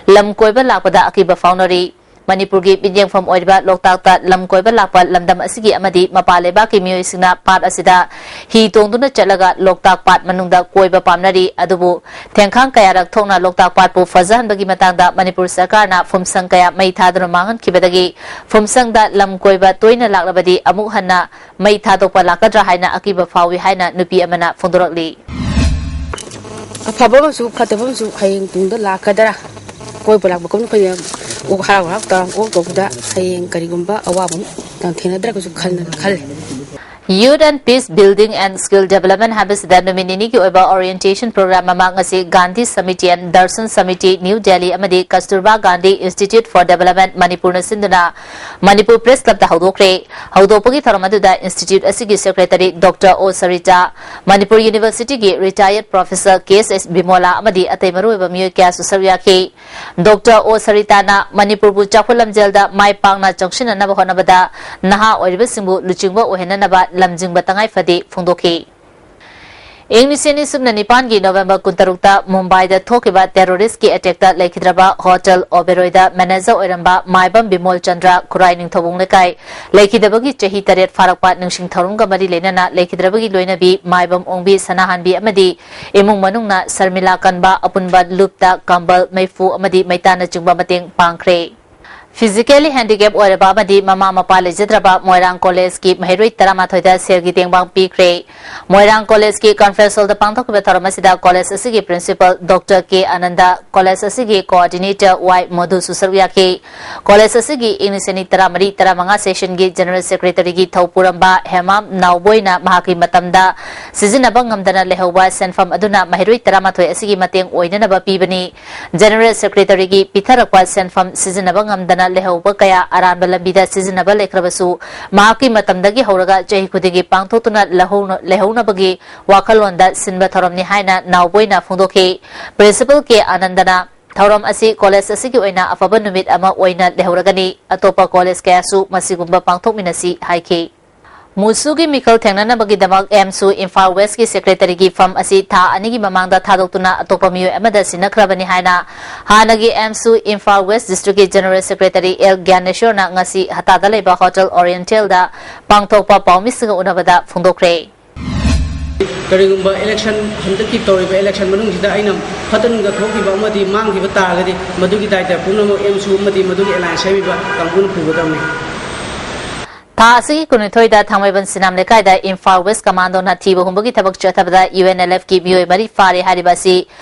ꯂꯝ ꯀꯣꯏꯕ ꯂꯥꯛꯄꯗ ꯑꯀꯤꯕ ꯐꯥꯎꯅꯔꯤ꯫ ꯃꯅꯤꯄꯨꯔꯒꯤ ꯃꯤꯠꯌꯦꯡꯐꯝ ꯑꯣꯏꯔꯤꯕ ꯂꯣꯛꯇꯥꯛꯇ ꯂꯝ ꯀꯣꯏꯕ ꯂꯥꯛꯄ ꯂꯝꯗꯝ ꯑꯁꯤꯒꯤ ꯑꯃꯗꯤ ꯃꯄꯥꯟ ꯂꯩꯕꯥꯛꯀꯤ ꯃꯤꯑꯣꯏꯁꯤꯡꯅ ꯄꯥꯠ ꯑꯁꯤꯗ ꯍꯤ ꯇꯣꯡꯗꯨꯅ ꯆꯠꯂꯒ ꯂꯣꯛꯇꯥꯛ ꯄꯥꯠ ꯃꯅꯨꯡꯗ ꯀꯣꯏꯕ ꯄꯥꯝꯅꯔꯤ꯫ ꯑꯗꯨꯕꯨ ꯊꯦꯡꯈꯥꯡ ꯀꯌꯥꯔꯛ ꯊꯣꯛꯅ ꯂꯣꯛꯇꯥꯛ ꯄꯥꯠꯄꯨ ꯐꯖꯍꯟꯕꯒꯤ ꯃꯇꯥꯡꯗ ꯃꯅꯤꯄꯨꯔ ꯁꯔꯀꯥꯔꯅ ꯐꯨꯝꯁꯪ ꯀꯌꯥ ꯃꯩ ꯊꯥꯗꯨꯅ ꯃꯥꯡꯍꯟꯈꯤꯕꯗꯒꯤ ꯐꯨꯝꯁꯪꯗ ꯂꯝ ꯀꯣꯏꯕ ꯇꯣꯏꯅ ꯂꯥꯛꯂꯕꯗꯤ ꯑꯃꯨꯛ ꯍꯟꯅ ꯃꯩ ꯊꯥꯗꯣꯛꯄ ꯂꯥꯛꯀꯗ꯭ꯔꯥ ꯍꯥꯏꯅ ꯑꯀꯤꯕ ꯐꯥꯎꯏ ꯍꯥꯏꯅ ꯅꯨꯄꯤ ꯑꯃꯅ ꯐꯣꯡꯗꯣꯔꯛꯂꯤ꯫ ꯑꯐꯕ ꯑꯃꯁꯨ ꯐꯠꯇꯕ ꯑꯃꯁꯨ ꯍꯌꯦꯡ ꯇꯨꯡꯗ ꯂꯥꯛꯀꯗ꯭ꯔꯥ? ꯀꯣꯏꯕ ꯂꯥꯛꯄ ꯀꯨꯝꯅ ꯑꯩꯈꯣꯏꯅ ꯑꯣꯛ ꯍꯔꯥꯎ ꯍꯔꯥꯎ ꯇꯧꯔ ꯑꯣꯛ ꯇꯧꯕꯗ ꯍꯌꯦꯡ ꯀꯔꯤꯒꯨꯝꯕ ꯑꯋꯥꯕ ꯑꯃ ꯊꯦꯡꯅꯗ꯭ꯔꯒꯁꯨ ꯈꯜꯂꯦ꯫ Youth and Peace Building and Skill Development ꯍꯥꯏꯕꯁꯤꯗ ꯅꯨꯃꯤꯠ ꯅꯤꯅꯤꯒꯤ ꯑꯣꯏꯕ orientation program ꯑꯃ ꯉꯁꯤ Gandhi Samiti and Darshan Samiti, New Delhi ꯑꯃꯗꯤ Kasturba Gandhi Institute for Development, ꯃꯅꯤꯄꯨꯔꯅ ꯁꯤꯟꯗꯨꯅ ꯃꯅꯤꯄꯨꯔ Press Clubꯇ ꯍꯧꯗꯣꯛꯈ꯭ꯔꯦ꯫ ꯍꯧꯗꯣꯛꯄꯒꯤ ꯊꯧꯔꯝ ꯑꯗꯨꯗ institute ꯑꯁꯤꯒꯤ secretary Doctor O Sarita, Manipur Universityꯒꯤ retired professor K S S Bimola ꯑꯃꯗꯤ ꯑꯇꯩ ꯃꯔꯨꯑꯣꯏꯕ ꯃꯤꯑꯣꯏ ꯀꯌꯥꯁꯨ ꯁꯔꯨꯛ ꯌꯥꯈꯤ꯫ Doctor O Saritana ꯃꯅꯤꯄꯨꯔꯕꯨ ꯆꯥꯎꯈꯠ ꯂꯝꯖꯦꯜꯗ ꯃꯥꯏ ꯄꯥꯛꯅ ꯆꯪꯁꯤꯟꯅꯅꯕ ꯍꯣꯠꯅꯕꯗ ꯅꯍꯥ ꯑꯣꯏꯔꯤꯕꯁꯤꯡꯕꯨ ꯂꯨꯆꯤꯡꯕ ꯑꯣꯏꯍꯟꯅꯅꯕ ꯂꯝꯖꯤꯡꯕ ꯇꯉꯥꯏ ꯐꯗꯦ ꯐꯣꯡꯗꯣꯛꯈꯤ꯫ ꯏꯪ ꯂꯤꯁꯤꯡ ꯑꯅꯤ ꯁꯨꯞꯅ ꯅꯤꯄꯥꯟꯒꯤ November ꯀꯨꯟꯇꯔꯨꯛꯇ ꯃꯨꯝꯕꯥꯏꯗ ꯊꯣꯛꯈꯤꯕ terroristꯀꯤ attackꯇ ꯂꯩꯈꯤꯗ꯭ꯔꯕ Hotel Oberoiꯗ manager ꯑꯣꯏꯔꯝꯕ ꯃꯥꯏꯕꯝ ꯕꯤꯃꯣꯜ ꯆꯟꯗ꯭ꯔ, ꯈꯨꯔꯥꯏ ꯅꯤꯡꯊꯧꯕꯨꯡ ꯂꯩꯀꯥꯏ, ꯂꯩꯈꯤꯗꯕꯒꯤ ꯆꯍꯤ ꯇꯔꯦꯠ ꯐꯥꯔꯛꯄ ꯅꯤꯡꯁꯤꯡ ꯊꯧꯔꯝꯒ ꯃꯔꯤ ꯂꯩꯅꯅ ꯂꯩꯈꯤꯗ꯭ꯔꯕꯒꯤ ꯂꯣꯏꯅꯕꯤ ꯃꯥꯏꯕꯝ ꯑꯣꯡꯕꯤ ꯁꯅꯥꯍꯟꯕꯤ ꯑꯃꯗꯤ ꯏꯃꯨꯡ ꯃꯅꯨꯡꯅ ꯁꯔꯃꯤꯂꯥ ꯀꯟꯕ, ꯑꯄꯨꯟꯕ ꯂꯨꯞꯇ ꯀꯝꯕꯜ, ꯃꯩꯐꯨ ꯑꯃꯗꯤ ꯃꯩꯇꯥꯟꯅꯆꯤꯡꯕ ꯃꯇꯦꯡ ꯄꯥꯡꯈ꯭ꯔꯦ꯫ Physically handicap ꯑꯣꯏꯔꯕ ꯑꯃꯗꯤ ꯃꯃꯥ ꯃꯄꯥ ꯂꯩꯖꯗ꯭ꯔꯕ ꯃꯣꯏꯔꯥꯡ Collegeꯀꯤ ꯃꯍꯩꯔꯣꯏ ꯇꯔꯥꯃꯥꯊꯣꯏꯗ ꯁꯦꯜꯒꯤ ꯇꯦꯡꯕꯥꯡ ꯄꯤꯈ꯭ꯔꯦ꯫ ꯃꯣꯏꯔꯥꯡ Collegeꯀꯤ conference hallꯗ ꯄꯥꯡꯊꯣꯛꯈꯤꯕ ꯊꯧꯔꯝ ꯑꯁꯤꯗ college ꯑꯁꯤꯒꯤ principal Doctor K Ananda, college ꯑꯁꯤꯒꯤ coordinator Y ꯃꯣꯗꯨꯁꯨ ꯁꯔꯨꯛ ꯌꯥꯈꯤ꯫ College ꯑꯁꯤꯒꯤ ꯏꯪ ꯂꯤꯁꯤꯡ ꯑꯅꯤ ꯇꯔꯥꯃꯔꯤ ꯇꯔꯥꯃꯉꯥ sessionꯒꯤ general secretaryꯒꯤ ꯊꯧ ꯄꯨꯔꯝꯕ ꯍꯦꯃꯥꯝ ꯅꯥꯎꯕꯣꯏꯅ ꯃꯍꯥꯛꯀꯤ ꯃꯇꯝꯗ ꯁꯤꯖꯤꯟꯅꯕ ꯉꯝꯗꯅ ꯂꯩꯍꯧꯕ ꯁꯦꯟꯐꯝ ꯑꯗꯨꯅ ꯃꯍꯩꯔꯣꯏ ꯇꯔꯥꯃꯥꯊꯣꯏ ꯑꯁꯤꯒꯤ ꯃꯇꯦꯡ ꯑꯣꯏꯅꯅꯕ ꯄꯤꯕꯅꯤ꯫ General Secretaryꯒꯤ ꯄꯤꯊꯔꯛꯄ ꯁꯦꯟꯐꯝ ꯁꯤꯖꯤꯟꯅꯕ ꯉꯝꯗꯅ ꯂꯩꯍꯧꯕ ꯀꯌꯥ ꯑꯔꯥꯟꯕ ꯂꯝꯕꯤꯗ ꯁꯤꯖꯤꯟꯅꯕ ꯂꯩꯈ꯭ꯔꯕꯁꯨ, ꯃꯍꯥꯛꯀꯤ ꯃꯇꯝꯗꯒꯤ ꯍꯧꯔꯒ ꯆꯍꯤ ꯈꯨꯗꯤꯡꯒꯤ ꯄꯥꯡꯊꯣꯛꯇꯨꯅ ꯂꯧꯍꯧꯅ-, ꯂꯩꯍꯧꯅꯕꯒꯤ ꯋꯥꯈꯜꯂꯣꯟꯗ ꯁꯤꯟꯕ ꯊꯧꯔꯝꯅꯤ ꯍꯥꯏꯅ ꯅꯥꯎꯕꯣꯏꯅ ꯐꯣꯡꯗꯣꯛꯈꯤ꯫ Principal K Anandꯅ ꯊꯧꯔꯝ ꯑꯁꯤ college ꯑꯁꯤꯒꯤ ꯑꯣꯏꯅ ꯑꯐꯕ ꯅꯨꯃꯤꯠ ꯑꯃ ꯑꯣꯏꯅ ꯂꯩꯍꯧꯔꯒꯅꯤ꯫ ꯑꯇꯣꯞꯄ college ꯀꯌꯥꯁꯨ ꯃꯁꯤꯒꯨꯝꯕ ꯄꯥꯡꯊꯣꯛꯃꯤꯟꯅꯁꯤ ꯍꯥꯏꯈꯤ꯫ ꯃꯨꯁꯨꯒꯤ ꯃꯤꯈꯜ ꯊꯦꯡꯅꯅꯕꯒꯤꯗꯃꯛ ꯑꯦꯝꯁꯨ ꯏꯝꯐꯥꯜ Westꯀꯤ secretaryꯒꯤ ꯐꯝ ꯑꯁꯤ ꯊꯥ ꯑꯅꯤꯒꯤ ꯃꯃꯥꯡꯗ ꯊꯥꯗꯣꯛꯇꯨꯅ ꯑꯇꯣꯞꯄ ꯃꯤꯑꯣꯏ ꯑꯃꯗ ꯁꯤꯟꯅꯈ꯭ꯔꯕꯅꯤ ꯍꯥꯏꯅ ꯍꯥꯟꯅꯒꯤ ꯑꯦꯝꯁꯨ Imphal West Districtꯀꯤ General Secretary L ꯒ꯭ꯌꯥꯅꯦꯁꯣꯔꯅ ꯉꯁꯤ ꯍꯇꯥꯗ ꯂꯩꯕ Hotel Orientalꯗ ꯄꯥꯡꯊꯣꯛꯄ ꯄꯥꯎꯃꯤꯁꯤꯡꯒ ꯎꯅꯕꯗ ꯐꯣꯡꯗꯣꯛꯈ꯭ꯔꯦ꯫ ꯀꯔꯤꯒꯨꯝꯕ election, ꯍꯟꯗꯛꯀꯤ ꯇꯧꯔꯤꯕ election ꯃꯅꯨꯡꯁꯤꯗ ꯑꯩꯅ ꯐꯠꯇ ꯅꯨꯡꯗ ꯊꯣꯛꯈꯤꯕ ꯑꯃꯗꯤ ꯃꯥꯡꯈꯤꯕ ꯇꯥꯔꯒꯗꯤ, ꯃꯗꯨꯒꯤ ꯗꯥꯏꯇ ꯄꯨꯝꯅꯃꯛ ꯑꯦꯝꯁꯨ ꯑꯃꯗꯤ ꯃꯗꯨꯒꯤ alliance ꯁꯦꯝꯃꯤꯕ ꯀꯥꯡꯕꯨꯅ ꯄꯨꯒꯗꯕꯅꯤ꯫ ꯊꯥ ꯑꯁꯤꯒꯤ ꯀꯨꯟꯅꯤꯊꯣꯏꯗ ꯊꯥꯡꯃꯩꯕꯟ ꯁꯤꯅꯥꯝ ꯂꯩꯀꯥꯏꯗ ꯏꯝꯐꯥꯜ ꯋꯦꯁ ꯀꯃꯥꯟꯗꯣꯅ ꯊꯤꯕ ꯍꯨꯝꯕꯒꯤ ꯊꯕꯛ ꯆꯠꯊꯕꯗ ꯌꯨ ꯑꯦꯟ ꯑꯦꯜ ꯑꯦꯐꯀꯤ ꯃꯤꯑꯣꯏ ꯃꯔꯤ ꯐꯥꯔꯦ ꯍꯥꯏꯔꯤꯕ ꯑꯁꯤ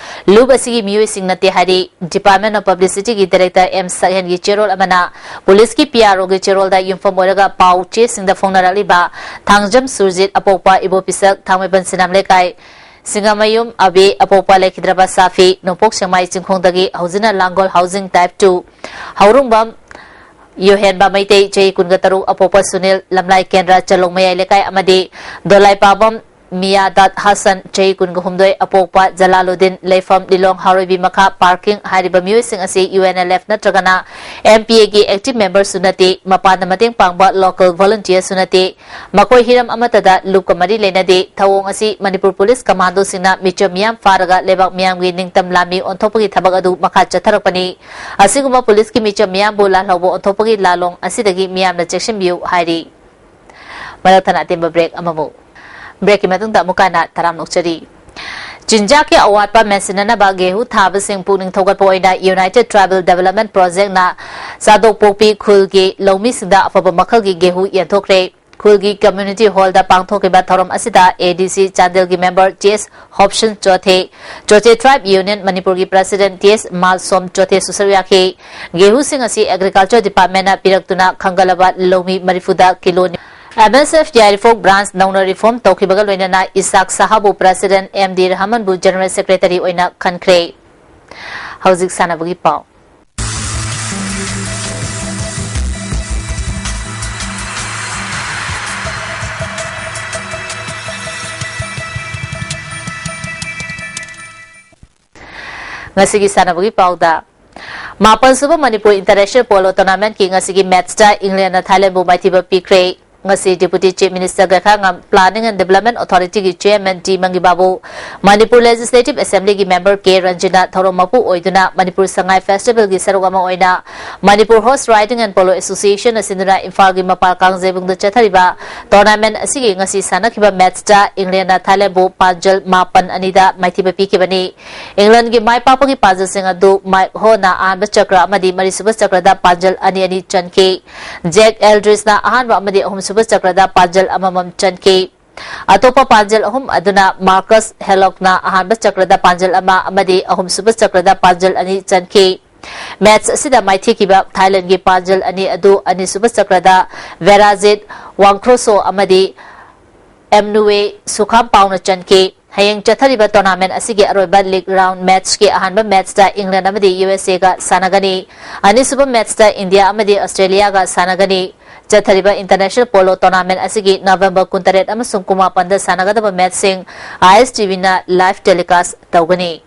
ꯂꯨꯞ ꯑꯁꯤꯒꯤ ꯃꯤꯑꯣꯏꯁꯤꯡ ꯅꯠꯇꯦ ꯍꯥꯏꯔꯤ꯫ ꯗꯤꯄꯥꯔꯠꯃꯦꯟ ꯑꯣꯐ ꯄꯕ꯭ꯂꯤꯁꯤꯇꯤꯒꯤ ꯗꯥꯏꯔꯦꯛꯇꯔ ꯑꯦꯝ ꯁꯛꯍꯦꯟꯒꯤ ꯆꯦꯔꯣꯜ ꯑꯃꯅ ꯄꯨꯂꯤꯁꯀꯤ ꯄꯤ ꯑꯥꯔ ꯑꯣꯒꯤ ꯆꯦꯔꯣꯜꯗ ꯌꯨꯝꯐꯝ ꯑꯣꯏꯔꯒ ꯄꯥꯎ ꯆꯦꯁꯤꯡꯗ ꯐꯣꯡꯅꯔꯛꯂꯤꯕ ꯊꯥꯡꯖꯝ ꯁꯨꯔꯖꯤꯠ, ꯑꯄꯣꯛꯄ ꯏꯕꯣꯄꯤꯁꯛ, ꯊꯥꯡꯃꯩꯕꯟ ꯁꯤꯅꯥꯝ ꯂꯩꯀꯥꯏ ꯁꯤꯡꯉꯃꯌꯨꯝ ꯑꯕꯤ, ꯑꯄꯣꯛꯄ ꯂꯩꯈꯤꯗ꯭ꯔꯕ ꯁꯥꯐꯤ, ꯅꯣꯡꯄꯣꯛ ꯁꯦꯛꯃꯥꯏ ꯆꯤꯡꯈꯣꯡꯗꯒꯤ ꯍꯧꯖꯤꯟꯅ ꯂꯥꯡꯒꯣꯜ ꯍꯥꯎꯖꯤꯡ ꯇꯥꯏꯞ ꯇꯨ, ꯍꯧꯔꯨꯡꯕꯝ ꯌꯣꯍꯦꯟꯕ ꯃꯩꯇꯩ, ꯆꯍꯤ ꯀꯨꯟꯒ ꯇꯔꯨꯛ, ꯑꯄꯣꯛꯄ ꯁꯨꯅꯤꯜ, ꯂꯝꯂꯥꯏ ꯀꯦꯟꯗ꯭ꯔ, ꯆꯂꯣꯡ ꯃꯌꯥꯏ ꯂꯩꯀꯥꯏ ꯑꯃꯗꯤ ꯗꯣꯂꯥꯏꯄꯥꯕꯝ ꯃꯤꯌꯥꯗꯥꯠ ꯍꯁꯟ, ꯆꯍꯤ ꯀꯨꯟꯒ ꯍꯨꯝꯗꯣꯏ, ꯑꯄꯣꯛꯄ ꯖꯂꯥꯂꯨꯗꯤꯟ, ꯂꯩꯐꯝ ꯂꯤꯂꯣꯡ ꯍꯥꯎꯔꯩꯕꯤ ꯃꯈꯥ ꯄꯥꯔꯀꯤꯡ ꯍꯥꯏꯔꯤꯕ ꯃꯤꯑꯣꯏꯁꯤꯡ ꯑꯁꯤ ꯌꯨ ꯑꯦꯟ ꯑꯦꯜ ꯑꯦꯐ ꯅꯠꯇ꯭ꯔꯒꯅ ꯑꯦꯝ ꯄꯤ ꯑꯦꯒꯤ ꯑꯦꯛꯇꯤꯚ ꯃꯦꯝꯕꯔꯁꯨ ꯅꯠꯇꯦ, ꯃꯄꯥꯟꯗ ꯃꯇꯦꯡ ꯄꯥꯡꯕ ꯂꯣꯀꯦꯜ ꯚꯣꯂꯨꯟꯇꯤꯌꯔꯁꯨ ꯅꯠꯇꯦ, ꯃꯈꯣꯏ ꯍꯤꯔꯝ ꯑꯃꯠꯇꯗ ꯂꯨꯞꯀ ꯃꯔꯤ ꯂꯩꯅꯗꯦ꯫ ꯊꯧꯑꯣꯡ ꯑꯁꯤ ꯃꯅꯤꯄꯨꯔ ꯄꯨꯂꯤꯁ ꯀꯃꯥꯟꯗꯣꯁꯤꯡꯅ ꯃꯤꯆꯝ ꯃꯤꯌꯥꯝ ꯐꯥꯔꯒ ꯂꯩꯕꯥꯛ ꯃꯤꯌꯥꯝꯒꯤ ꯅꯤꯡꯇꯝ ꯂꯥꯟꯃꯤ ꯑꯣꯟꯊꯣꯛꯄꯒꯤ ꯊꯕꯛ ꯑꯗꯨ ꯃꯈꯥ ꯆꯠꯊꯔꯛꯄꯅꯤ꯫ ꯑꯁꯤꯒꯨꯝꯕ ꯄꯨꯂꯤꯁꯀꯤ ꯃꯤꯆꯝ ꯃꯤꯌꯥꯝꯕꯨ ꯂꯥꯜꯍꯧꯕ ꯑꯣꯟꯊꯣꯛꯄꯒꯤ ꯂꯥꯜꯂꯣꯡ ꯑꯁꯤꯗꯒꯤ ꯃꯤꯌꯥꯝꯅ ꯆꯦꯛꯁꯤꯟꯕꯤꯌꯨ ꯍꯥꯏꯔꯤ꯫ ꯃꯔꯛ ꯊꯠꯅ ꯑꯇꯦꯟꯕ ꯕ꯭ꯔꯦꯛ ꯑꯃꯃꯨꯛ꯫ ꯕ꯭ꯔꯦꯛꯀꯤ ꯃꯇꯨꯡꯗ ꯑꯃꯨꯛ ꯍꯟꯅ ꯇꯔꯥꯝꯅ ꯑꯣꯛꯆꯔꯤ꯫ ꯆꯤꯟꯖꯥꯛꯀꯤ ꯑꯋꯥꯠꯄ ꯃꯦꯟꯁꯤꯟꯅꯅꯕ ꯒꯦꯍꯨ ꯊꯥꯕꯁꯤꯡ ꯄꯨꯛꯅꯤꯡ ꯊꯧꯒꯠꯄ ꯑꯣꯏꯅ ꯌꯨꯅꯥꯏꯇꯦꯗ ꯇ꯭ꯔꯥꯏꯕꯦꯜ ꯗꯦꯕꯂꯞꯃꯦꯟ ꯄ꯭ꯔꯣꯖꯦꯛꯅ ꯆꯥꯗꯣꯛꯄꯣꯛꯄꯤ ꯈꯨꯜꯒꯤ ꯂꯧꯃꯤꯁꯤꯡꯗ ꯑꯐꯕ ꯃꯈꯜꯒꯤ ꯒꯦꯍꯨ ꯌꯦꯟꯊꯣꯛꯈ꯭ꯔꯦ꯫ ꯈꯨꯜꯒꯤ ꯀꯝꯃ꯭ꯌꯨꯅꯤꯇꯤ ꯍꯣꯜꯗ ꯄꯥꯡꯊꯣꯛꯈꯤꯕ ꯊꯧꯔꯝ ꯑꯁꯤꯗ ꯑꯦ ꯗꯤ ꯁꯤ ꯆꯥꯟꯗꯦꯜꯒꯤ member T S Hopson Chothe, Chothe tribe union ꯃꯅꯤꯄꯨꯔꯒꯤ ꯄ꯭ꯔꯦꯁꯤꯗꯦꯟꯠ ꯇꯤ ꯑꯦꯁ ꯃꯥꯜꯁꯣꯝ ꯆꯣꯊꯦꯁꯨ ꯁꯔꯨꯛ ꯌꯥꯈꯤ꯫ ꯒꯦꯍꯨꯁꯤꯡ ꯑꯁꯤ ꯑꯦꯒ꯭ꯔꯤꯀꯜꯆꯔ ꯗꯤꯄꯥꯔꯠꯃꯦꯟꯠꯅ ꯄꯤꯔꯛꯇꯨꯅ ꯈꯪꯒꯠꯂꯕ ꯂꯧꯃꯤ ꯃꯔꯤꯐꯨꯗ ꯀꯤꯂꯣ ꯑꯦꯝ ꯑꯦꯁ ꯑꯦꯐ ꯌꯥꯏꯔꯤꯄꯣꯛ ꯕ꯭ꯔꯥꯟꯆ ꯅꯧꯅ ꯔꯤꯐꯣꯔꯝ ꯇꯧꯈꯤꯕꯒ ꯂꯣꯏꯅꯅ ꯏꯁꯥꯛ ꯁꯍꯥꯕꯨ ꯄ꯭ꯔꯦꯁꯤꯗꯦꯟꯠ ꯑꯦꯝ ꯗꯤ ꯔꯍꯃꯟꯕꯨ ꯖꯦꯅꯔꯦꯜ ꯁꯦꯀ꯭ꯔꯦꯇꯔꯤ ꯑꯣꯏꯅ ꯈꯟꯈ꯭ꯔꯦ꯫ ꯍꯧꯖꯤꯛ ꯁꯥꯟꯅꯕꯒꯤ ꯄꯥꯎ꯫ ꯉꯁꯤꯒꯤ ꯁꯥꯟꯅꯕꯒꯤ ꯄꯥꯎꯗ, ꯃꯥꯄꯟ ꯁꯨꯕ ꯃꯅꯤꯄꯨꯔ ꯏꯟꯇꯔꯅꯦꯁꯅꯦꯜ ꯄꯣꯂꯣ ꯇꯣꯔꯅꯥꯃꯦꯟꯠꯀꯤ ꯉꯁꯤꯒꯤ ꯃꯦꯠꯆꯇ ꯏꯪꯂꯦꯟꯅ ꯊꯥꯏꯂꯦꯟꯕꯨ ꯃꯥꯏꯊꯤꯕ ꯄꯤꯈ꯭ꯔꯦ꯫ ꯉꯁꯤ Deputy Chief Minister Gaikhangam Planning and Development Authority ꯒꯤ Chairman ꯇꯤ ꯃꯪꯒꯤꯕꯥꯕꯨ, ꯃꯅꯤꯄꯨꯔ Legislative Assembly ꯒꯤ Member ꯀꯦ ꯔꯟꯖꯤꯅ ꯊꯧꯔꯝ ꯃꯄꯨ ꯑꯣꯏꯗꯨꯅ ꯃꯅꯤꯄꯨꯔ ꯁꯉꯥꯏ Festival ꯒꯤ ꯁꯔꯨꯛ ꯑꯃ ꯑꯣꯏꯅ Manipur Horse Riding and Polo Association ꯅ ꯁꯤꯟꯗꯨꯅ ꯏꯝꯐꯥꯜꯒꯤ ꯃꯄꯥꯜ ꯀꯥꯡꯖꯩꯕꯨꯡꯗ ꯆꯠꯊꯔꯤꯕ tournament ꯑꯁꯤꯒꯤ ꯉꯁꯤ ꯁꯥꯟꯅꯈꯤꯕ match ꯇ England ꯅ Thailand ꯕꯨ ꯄꯥꯟꯖꯜ ꯃꯥꯄꯟ ꯑꯅꯤꯗ ꯃꯥꯏꯊꯤꯕ ꯄꯤꯈꯤꯕꯅꯤ꯫ England ꯒꯤ ꯃꯥꯏ ꯄꯥꯛꯄꯒꯤ ꯄꯥꯟꯖꯜꯁꯤꯡ ꯑꯗꯨ Mike Hall ꯅ ꯑꯍꯥꯟꯕ ꯆꯀ꯭ꯔ ꯑꯃꯗꯤ ꯃꯔꯤꯁꯨꯕ ꯆꯀ꯭ꯔꯗ ꯄꯥꯟꯖꯜ ꯑꯅꯤ ꯑꯅꯤ ꯆꯟꯈꯤ꯫ Jack Eldridge ꯅ ꯑꯍꯥꯟꯕ ꯑꯃꯗꯤ ꯑꯍꯨꯝꯁꯨꯕ ꯆꯀ꯭ꯔꯗ ꯄꯥꯟꯖꯜ ꯑꯃꯃꯝ ꯆꯟꯈꯤ꯫ ꯑꯇꯣꯞꯄ ꯄꯥꯟꯖꯜ ꯑꯍꯨꯝ ꯑꯗꯨꯅ Marcus Helock ꯅ ꯑꯍꯥꯟꯕ ꯆꯀ꯭ꯔꯗ ꯄꯥꯟꯖꯜ ꯑꯃ ꯑꯃꯗꯤ ꯑꯍꯨꯝꯁꯨꯕ ꯆꯀ꯭ꯔꯗ ꯄꯥꯟꯖꯜ ꯑꯅꯤ ꯆꯟꯈꯤ꯫ Match ꯑꯁꯤꯗ ꯃꯥꯏꯊꯤꯈꯤꯕ Thailand ꯒꯤ ꯄꯥꯟꯖꯜ ꯑꯅꯤ ꯑꯗꯨ ꯑꯅꯤꯁꯨꯕ ꯆꯀ꯭ꯔꯗ Verajit Wangkhroso ꯑꯃꯗꯤ Emnue Sukhampao ꯅ ꯆꯟꯈꯤ꯫ ꯍꯌꯦꯡ ꯆꯠꯊꯔꯤꯕ tournament ꯑꯁꯤꯒꯤ ꯑꯔꯣꯏꯕ league round match ꯀꯤ ꯑꯍꯥꯟꯕ match ꯇ England ꯑꯃꯗꯤ U S A ꯒ ꯁꯥꯟꯅꯒꯅꯤ꯫ ꯑꯅꯤꯁꯨꯕ match ꯇ India ꯑꯃꯗꯤ Australia ꯒ ꯁꯥꯟꯅꯒꯅꯤ꯫ ꯆꯠꯊꯔꯤꯕ international polo tournament ꯑꯁꯤꯒꯤ November ꯀꯨꯟꯇꯔꯦꯠ ꯑꯃꯁꯨꯡ ꯀꯨꯟꯃꯥꯄꯟꯗ ꯁꯥꯟꯅꯒꯗꯕ match ꯁꯤꯡ I S T V ꯅ live telecast ꯇꯧꯒꯅꯤ꯫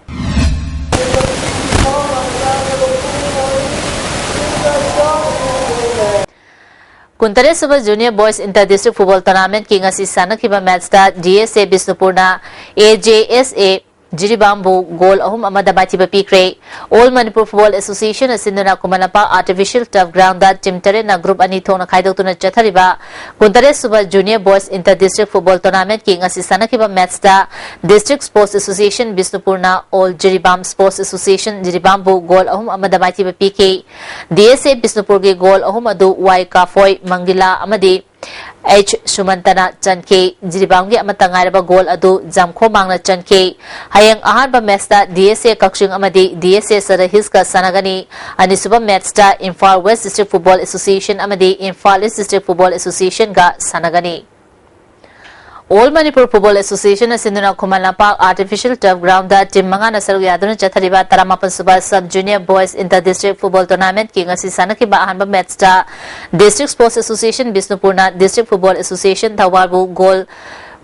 ꯀꯨꯟꯇꯔꯦꯠ ꯁꯨꯕ Junior Boys Inter District Football Tournament ꯀꯤ ꯉꯁꯤ ꯁꯥꯟꯅꯈꯤꯕ match ꯇ D S A ꯕꯤꯁꯅꯨꯄꯨꯔꯅ A J S A ꯖꯤꯔꯤꯕꯥꯝꯕꯨ goal ꯑꯍꯨꯝ ꯑꯃꯗ ꯃꯥꯏꯊꯤꯕ ꯄꯤꯈ꯭ꯔꯦ꯫ All Manipur Football Association ꯑꯁꯤꯟꯗꯨꯅ Khuman Lampak Artificial Turf Ground ꯗ team ꯇꯔꯦꯠꯅ group ꯑꯅꯤ ꯊꯣꯛꯅ ꯈꯥꯏꯗꯣꯛꯇꯨꯅ ꯆꯠꯊꯔꯤꯕ ꯀꯨꯟꯇꯔꯦꯠ ꯁꯨꯕ Junior Boys Inter District Football Tournament ꯀꯤ ꯉꯁꯤ ꯁꯥꯟꯅꯈꯤꯕ match ꯇ District Sports Association ꯕꯤꯁꯅꯨꯄꯨꯔꯅ All Jiribam Sports Association ꯖꯤꯔꯤꯕꯥꯝꯕꯨ goal ꯑꯍꯨꯝ ꯑꯃꯗ ꯃꯥꯏꯊꯤꯕ ꯄꯤꯈꯤ꯫ D S A ꯕꯤꯁꯅꯨꯄꯨꯔꯒꯤ goal ꯑꯍꯨꯝ ꯑꯗꯨ Y ꯀꯥꯐꯣꯏ, ꯃꯪꯒꯤꯂꯥ ꯑꯃꯗꯤ H ꯁꯨꯃꯟꯇꯅ ꯆꯟꯈꯤ꯫ ꯖꯤꯔꯤꯕꯥꯝꯒꯤ ꯑꯃꯠꯇ ꯉꯥꯏꯔꯕ goal ꯑꯗꯨ ꯖꯝꯈꯣꯃꯥꯡꯅ ꯆꯟꯈꯤ꯫ ꯍꯌꯦꯡ ꯑꯍꯥꯟꯕ match ꯇ D S A ꯀꯛꯆꯤꯡ ꯑꯃꯗꯤ D S A ꯁꯔ ꯍꯤꯜꯁꯀ ꯁꯥꯟꯅꯒꯅꯤ꯫ ꯑꯅꯤꯁꯨꯕ match ꯇ Imphal West District Football Association ꯑꯃꯗꯤ Imphal East District Football Association ꯒ ꯁꯥꯟꯅꯒꯅꯤ꯫ All Manipur Football Association ꯑꯁꯤꯟꯗꯨꯅ Khuman Lampak Artificial Turf Ground ꯗ team ꯃꯉꯥꯅ ꯁꯔꯨꯛ ꯌꯥꯗꯨꯅ ꯆꯠꯊꯔꯤꯕ ꯇꯔꯥꯃꯥꯄꯟ ꯁꯨꯕ Sub Junior Boys Inter District Football Tournament ꯀꯤ ꯉꯁꯤ ꯁꯥꯟꯅꯈꯤꯕ ꯑꯍꯥꯟꯕ match ꯇ District Sports Association ꯕꯤꯁꯅꯨꯄꯨꯔꯅ District Football Association ꯊꯧꯕꯥꯜꯕꯨ goal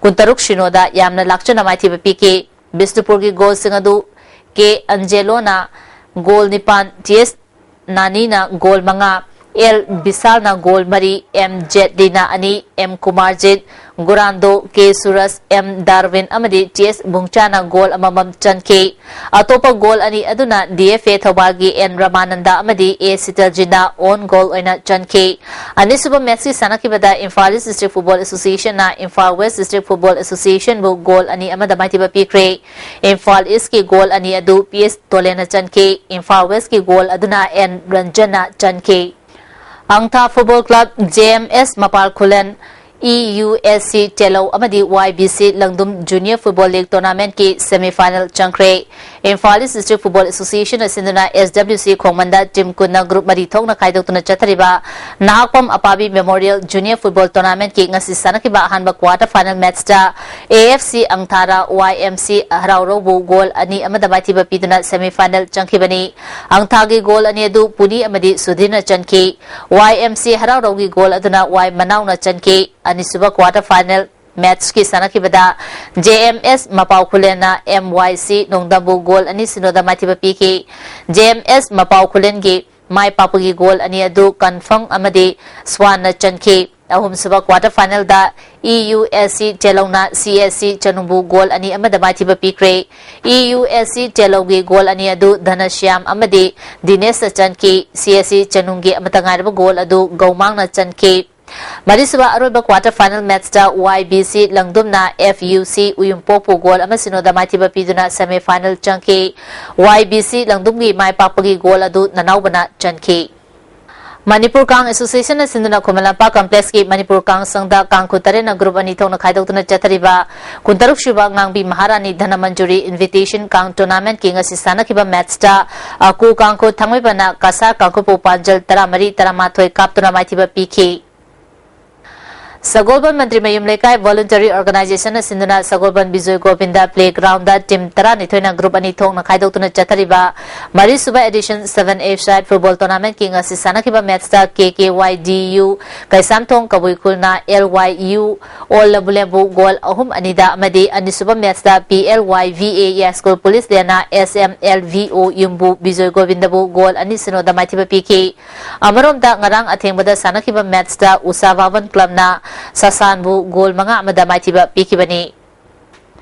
ꯀꯨꯟꯇꯔꯨꯛ ꯁꯤꯅꯣꯗ ꯌꯥꯝꯅ ꯂꯥꯛꯆꯅ ꯃꯥꯏꯊꯤꯕ ꯄꯤꯈꯤ꯫ ꯕꯤꯁꯅꯨꯄꯨꯔꯒꯤ goal ꯁꯤꯡ ꯑꯗꯨ ꯀꯦ ꯑꯟꯖꯦꯂꯣꯅ goal ꯅꯤꯄꯥꯟ, ꯇꯤ ꯑꯦꯁ ꯅꯥꯅꯤꯅ goal ꯃꯉꯥ, ꯑꯦꯜ ꯕꯤꯁꯥꯜꯅ ꯒꯣꯜ ꯃꯔꯤ, ꯑꯦꯝ ꯖꯦꯠꯂꯤꯅ ꯑꯅꯤ, ꯑꯦꯝ ꯀꯨꯃꯥꯔꯖꯤꯠ, ꯒꯨꯔꯥꯟꯗꯣ, ꯀꯦ ꯁꯨꯔꯖ, ꯑꯦꯝ ꯗꯥꯔꯋꯤꯟ ꯑꯃꯗꯤ ꯇꯤ ꯑꯦꯁ ꯕꯨꯡꯆꯥꯅ ꯒꯣꯜ ꯑꯃꯃꯝ ꯆꯟꯈꯤ꯫ ꯑꯇꯣꯞꯄ ꯒꯣꯜ ꯑꯅꯤ ꯑꯗꯨꯅ ꯗꯤ ꯑꯦꯐ ꯑꯦ ꯊꯧꯕꯥꯜꯒꯤ ꯑꯦꯟ ꯔꯃꯥꯅꯟꯗ ꯑꯃꯗꯤ ꯑꯦ ꯁꯤꯇꯜꯖꯤꯠꯅ ꯑꯣꯟ ꯒꯣꯜ ꯑꯣꯏꯅ ꯆꯟꯈꯤ꯫ ꯑꯅꯤꯁꯨꯕ ꯃꯦꯠꯁꯀꯤ ꯁꯥꯟꯅꯈꯤꯕꯗ ꯏꯝꯐꯥꯜ ꯏꯁ ꯗꯤꯁꯇ꯭ꯔꯤꯛ ꯐꯨꯠꯕꯣꯜ ꯑꯦꯁꯣꯁꯤꯌꯦꯁꯟꯅ ꯏꯝꯐꯥꯜ ꯋꯦꯁ ꯗꯤꯁꯇ꯭ꯔꯤꯛ ꯐꯨꯠꯕꯣꯜ ꯑꯦꯁꯣꯁꯤꯌꯦꯁꯟꯕꯨ ꯒꯣꯜ ꯑꯅꯤ ꯑꯃꯗ ꯃꯥꯏꯊꯤꯕ ꯄꯤꯈ꯭ꯔꯦ꯫ ꯏꯝꯐꯥꯜ ꯏꯁꯀꯤ ꯒꯣꯜ ꯑꯅꯤ ꯑꯗꯨ ꯄꯤ ꯑꯦꯁ ꯇꯣꯂꯦꯅ ꯆꯟꯈꯤ꯫ ꯏꯝꯐꯥꯜ ꯋꯦꯁꯀꯤ ꯒꯣꯜ ꯑꯗꯨꯅ ꯑꯦꯟ ꯔꯟꯖꯟꯅ ꯆꯟꯈꯤ꯫ ꯑꯪꯊꯥ football club, J M S ꯃꯄꯥꯜ ꯈꯨꯂꯦꯟ, ꯏ ꯌꯨ ꯑꯦꯁ ꯁꯤ ꯇꯦꯂꯧ ꯑꯃꯗꯤ Y B C Langdum junior football league ꯇꯣꯔꯅꯥꯃꯦꯟꯠꯀꯤ ꯁꯦꯃꯤ ꯐꯥꯏꯅꯦꯜ ꯆꯪꯈ꯭ꯔꯦ꯫ ꯏꯝꯐꯥꯜ ꯏꯁ ꯗꯤꯁꯇ꯭ꯔꯤꯛ ꯐꯨꯠꯕꯣꯜ ꯑꯦꯁꯣꯁꯤꯌꯦꯁꯟꯅ ꯁꯤꯟꯗꯨꯅ ꯑꯦꯁ ꯗꯕ꯭ꯂꯤꯎ ꯁꯤ ꯈꯣꯡꯃꯟꯗ ꯇꯤꯝ ꯀꯨꯟꯅ ꯒ꯭ꯔꯨꯞ ꯃꯔꯤ ꯊꯣꯛꯅ ꯈꯥꯏꯗꯣꯛꯇꯨꯅ ꯆꯠꯊꯔꯤꯕ ꯅꯍꯥꯛꯄꯝ ꯑꯄꯥꯕꯤ ꯃꯦꯃꯣꯔꯤꯌꯦꯜ ꯖꯨꯅꯤꯌꯔ ꯐꯨꯠꯕꯣꯜ ꯇꯣꯔꯅꯥꯃꯦꯟꯠꯀꯤ ꯉꯁꯤ ꯁꯥꯟꯅꯈꯤꯕ ꯑꯍꯥꯟꯕ ꯀ꯭ꯋꯥꯔꯇꯔ ꯐꯥꯏꯅꯦꯜ ꯃꯦꯠꯁꯇ A F C ꯑꯪꯊꯥꯔ Y M C ꯍꯔꯥꯎꯔꯧꯕꯨ goal ꯑꯅꯤ ꯑꯃꯗ ꯃꯥꯏꯊꯤꯕ ꯄꯤꯗꯨꯅ ꯁꯦꯃꯤ ꯐꯥꯏꯅꯦꯜ ꯆꯪꯈꯤꯕꯅꯤ꯫ ꯑꯪꯊꯥꯒꯤ ꯒꯣꯜ ꯑꯅꯤ ꯑꯗꯨ ꯄꯨꯅꯤ ꯑꯃꯗꯤ ꯁꯨꯙꯤꯔꯅ ꯆꯟꯈꯤ꯫ ꯋꯥꯏ ꯑꯦꯝ ꯁꯤ ꯍꯔꯥꯎꯔꯧꯒꯤ ꯒꯣꯜ ꯑꯗꯨꯅ ꯋꯥꯏ ꯃꯅꯥꯎꯅ ꯆꯟꯈꯤ꯫ ꯑꯅꯤꯁꯨꯕ ꯀ꯭ꯋꯥꯔꯇꯔ ꯐꯥꯏꯅꯦꯜ ꯃꯦꯠꯁꯀꯤ ꯁꯥꯟꯅꯈꯤꯕꯗ ꯖꯦ ꯑꯦꯝ ꯑꯦꯁ ꯃꯄꯥꯎ ꯈꯨꯂꯦꯟꯅ ꯑꯦꯝ ꯋꯥꯏ ꯁꯤ ꯅꯣꯡꯗꯝꯕꯨ ꯒꯣꯜ ꯑꯅꯤ ꯁꯤꯅꯣꯗ ꯃꯥꯏꯊꯤꯕ ꯄꯤꯈꯤ꯫ ꯖꯦ ꯑꯦꯝ ꯑꯦꯁ ꯃꯄꯥꯎ ꯈꯨꯂꯦꯟꯒꯤ ꯃꯥꯏ ꯄꯥꯛꯄꯒꯤ ꯒꯣꯜ ꯑꯅꯤ ꯑꯗꯨ ꯀꯟꯐꯪ ꯑꯃꯗꯤ ꯁ꯭ꯋꯥꯟꯅ ꯆꯟꯈꯤ꯫ ꯑꯍꯨꯝꯁꯨꯕ ꯀ꯭ꯋꯥꯔꯇꯔ ꯐꯥꯏꯅꯦꯜꯗ E U S C ꯇꯦꯂꯧꯅ C S C ꯆꯅꯨꯡꯕꯨ goal ꯑꯅꯤ ꯑꯃꯗ ꯃꯥꯏꯊꯤꯕ ꯄꯤꯈ꯭ꯔꯦ꯫ E U S C ꯇꯦꯂꯧꯒꯤ goal ꯑꯅꯤ ꯑꯗꯨ ꯙꯅꯁ꯭ꯌꯥꯝ ꯑꯃꯗꯤ ꯗꯤꯅꯦꯁꯅ ꯆꯟꯈꯤ꯫ ꯁꯤ ꯑꯦꯁ ꯁꯤ ꯆꯅꯨꯡꯒꯤ ꯑꯃꯠꯇ ꯉꯥꯏꯔꯕ ꯒꯣꯜ ꯑꯗꯨ ꯒꯧꯃꯥꯡꯅ ꯆꯟꯈꯤ꯫ ꯃꯔꯤꯁꯨꯕ ꯑꯔꯣꯏꯕ ꯀ꯭ꯋꯥꯔꯇꯔ ꯐꯥꯏꯅꯦꯜ ꯃꯦꯠꯁꯇ ꯋꯥꯏ ꯕꯤ ꯁꯤ ꯂꯪꯗꯨꯝꯅ ꯑꯦꯐ ꯌꯨ ꯁꯤ ꯎꯌꯨꯝꯄꯣꯛꯄꯨ ꯒꯣꯜ ꯑꯃ ꯁꯤꯅꯣꯗ ꯃꯥꯏꯊꯤꯕ ꯄꯤꯗꯨꯅ ꯁꯦꯃꯤ ꯐꯥꯏꯅꯦꯜ ꯆꯪꯈꯤ꯫ ꯋꯥꯏ ꯕꯤ ꯁꯤ ꯂꯪꯗꯨꯝꯒꯤ ꯃꯥꯏ ꯄꯥꯛꯄꯒꯤ ꯒꯣꯜ ꯑꯗꯨ ꯅꯅꯥꯎꯕꯅ ꯆꯟꯈꯤ꯫ ꯃꯅꯤꯄꯨꯔ ꯀꯥꯡ ꯑꯦꯁꯣꯁꯤꯌꯦꯁꯟꯅ ꯁꯤꯟꯗꯨꯅ ꯈꯨꯃꯟ ꯂꯝꯄꯥꯛ ꯀꯝꯄ꯭ꯂꯦꯛꯁꯀꯤ ꯃꯅꯤꯄꯨꯔ ꯀꯥꯡ ꯁꯪꯗ ꯀꯥꯡꯈꯨ ꯇꯔꯦꯠꯅ ꯒ꯭ꯔꯨꯞ ꯑꯅꯤ ꯊꯣꯛꯅ ꯈꯥꯏꯗꯣꯛꯇꯨꯅ ꯆꯠꯊꯔꯤꯕ ꯀꯨꯟꯇꯔꯨꯛ ꯁꯨꯕ ꯉꯥꯡꯕꯤ ꯃꯍꯥꯔꯥꯅꯤ ꯙꯅꯃꯟꯖꯨꯔꯤ ꯏꯟꯚꯤꯇꯦꯁꯟ ꯀꯥꯡ ꯇꯣꯔꯅꯥꯃꯦꯟꯠꯀꯤ ꯉꯁꯤ ꯁꯥꯟꯅꯈꯤꯕ ꯃꯦꯠꯁꯇ ꯑꯀꯨ ꯀꯥꯡꯈꯨ ꯊꯥꯡꯃꯩꯕꯟꯅ ꯀꯁꯥꯔ ꯀꯥꯡꯈꯨꯕꯨ ꯄꯥꯟꯖꯜ ꯇꯔꯥꯃꯔꯤ ꯇꯔꯥꯃꯥꯊꯣꯏ ꯀꯥꯞꯇꯨꯅ ꯃꯥꯏꯊꯤꯕ ꯄꯤꯈꯤ꯫ ꯁꯒꯣꯜꯕꯟ ꯃꯟꯇ꯭ꯔꯤ ꯃꯌꯨꯝ ꯂꯩꯀꯥꯏ ꯚꯣꯂꯨꯟꯇꯔꯤ ꯑꯣꯔꯒꯅꯥꯏꯖꯦꯁꯟꯅ ꯁꯤꯟꯗꯨꯅ Sagolband Bijoy Gobind play ground team ꯇꯔꯥꯅꯤꯊꯣꯏꯅ ꯒ꯭ꯔꯨꯞ ꯑꯅꯤ ꯊꯣꯛꯅ ꯈꯥꯏꯗꯣꯛꯇꯨꯅ ꯆꯠꯊꯔꯤꯕ ꯃꯔꯤꯁꯨꯕ edition seven a side football ꯇꯣꯔꯅꯥꯃꯦꯟꯠꯀꯤ ꯉꯁꯤ ꯁꯥꯟꯅꯈꯤꯕ ꯃꯦꯠꯁꯇ K K Y D U Keisamthong Kabui ꯈꯨꯜꯅ ꯑꯦꯜ ꯋꯥꯏ ꯌꯨ ꯑꯣꯜ ꯂꯕꯨꯂꯦꯝꯕꯨ ꯒꯣꯜ ꯑꯍꯨꯝ ꯑꯅꯤꯗ ꯑꯃꯗꯤ ꯑꯅꯤꯁꯨꯕ ꯃꯦꯠꯁꯇ P L Y V A Yaiskul police ꯂꯦꯟꯅ S M L V O ꯌꯨꯝꯕꯨ ꯕꯤꯖꯣꯏ ꯒꯣꯕꯤꯟꯗꯕꯨ ꯒꯣꯜ ꯑꯅꯤ ꯁꯤꯅꯣꯗ ꯃꯥꯏꯊꯤꯕ ꯄꯤꯈꯤ꯫ ꯑꯃꯔꯣꯝꯗ ꯉꯔꯥꯡ ꯑꯊꯦꯡꯕꯗ ꯁꯥꯟꯅꯈꯤꯕ ꯃꯦꯠꯁꯇ ꯎꯁꯥ ꯚꯥꯕꯟ ꯀ꯭ꯂꯕꯅ ꯁꯥꯁꯥꯟꯕꯨ ꯒꯣꯜ ꯃꯉꯥ ꯑꯃꯗ ꯃꯥꯏꯊꯤꯕ ꯄꯤꯈꯤꯕꯅꯤ꯫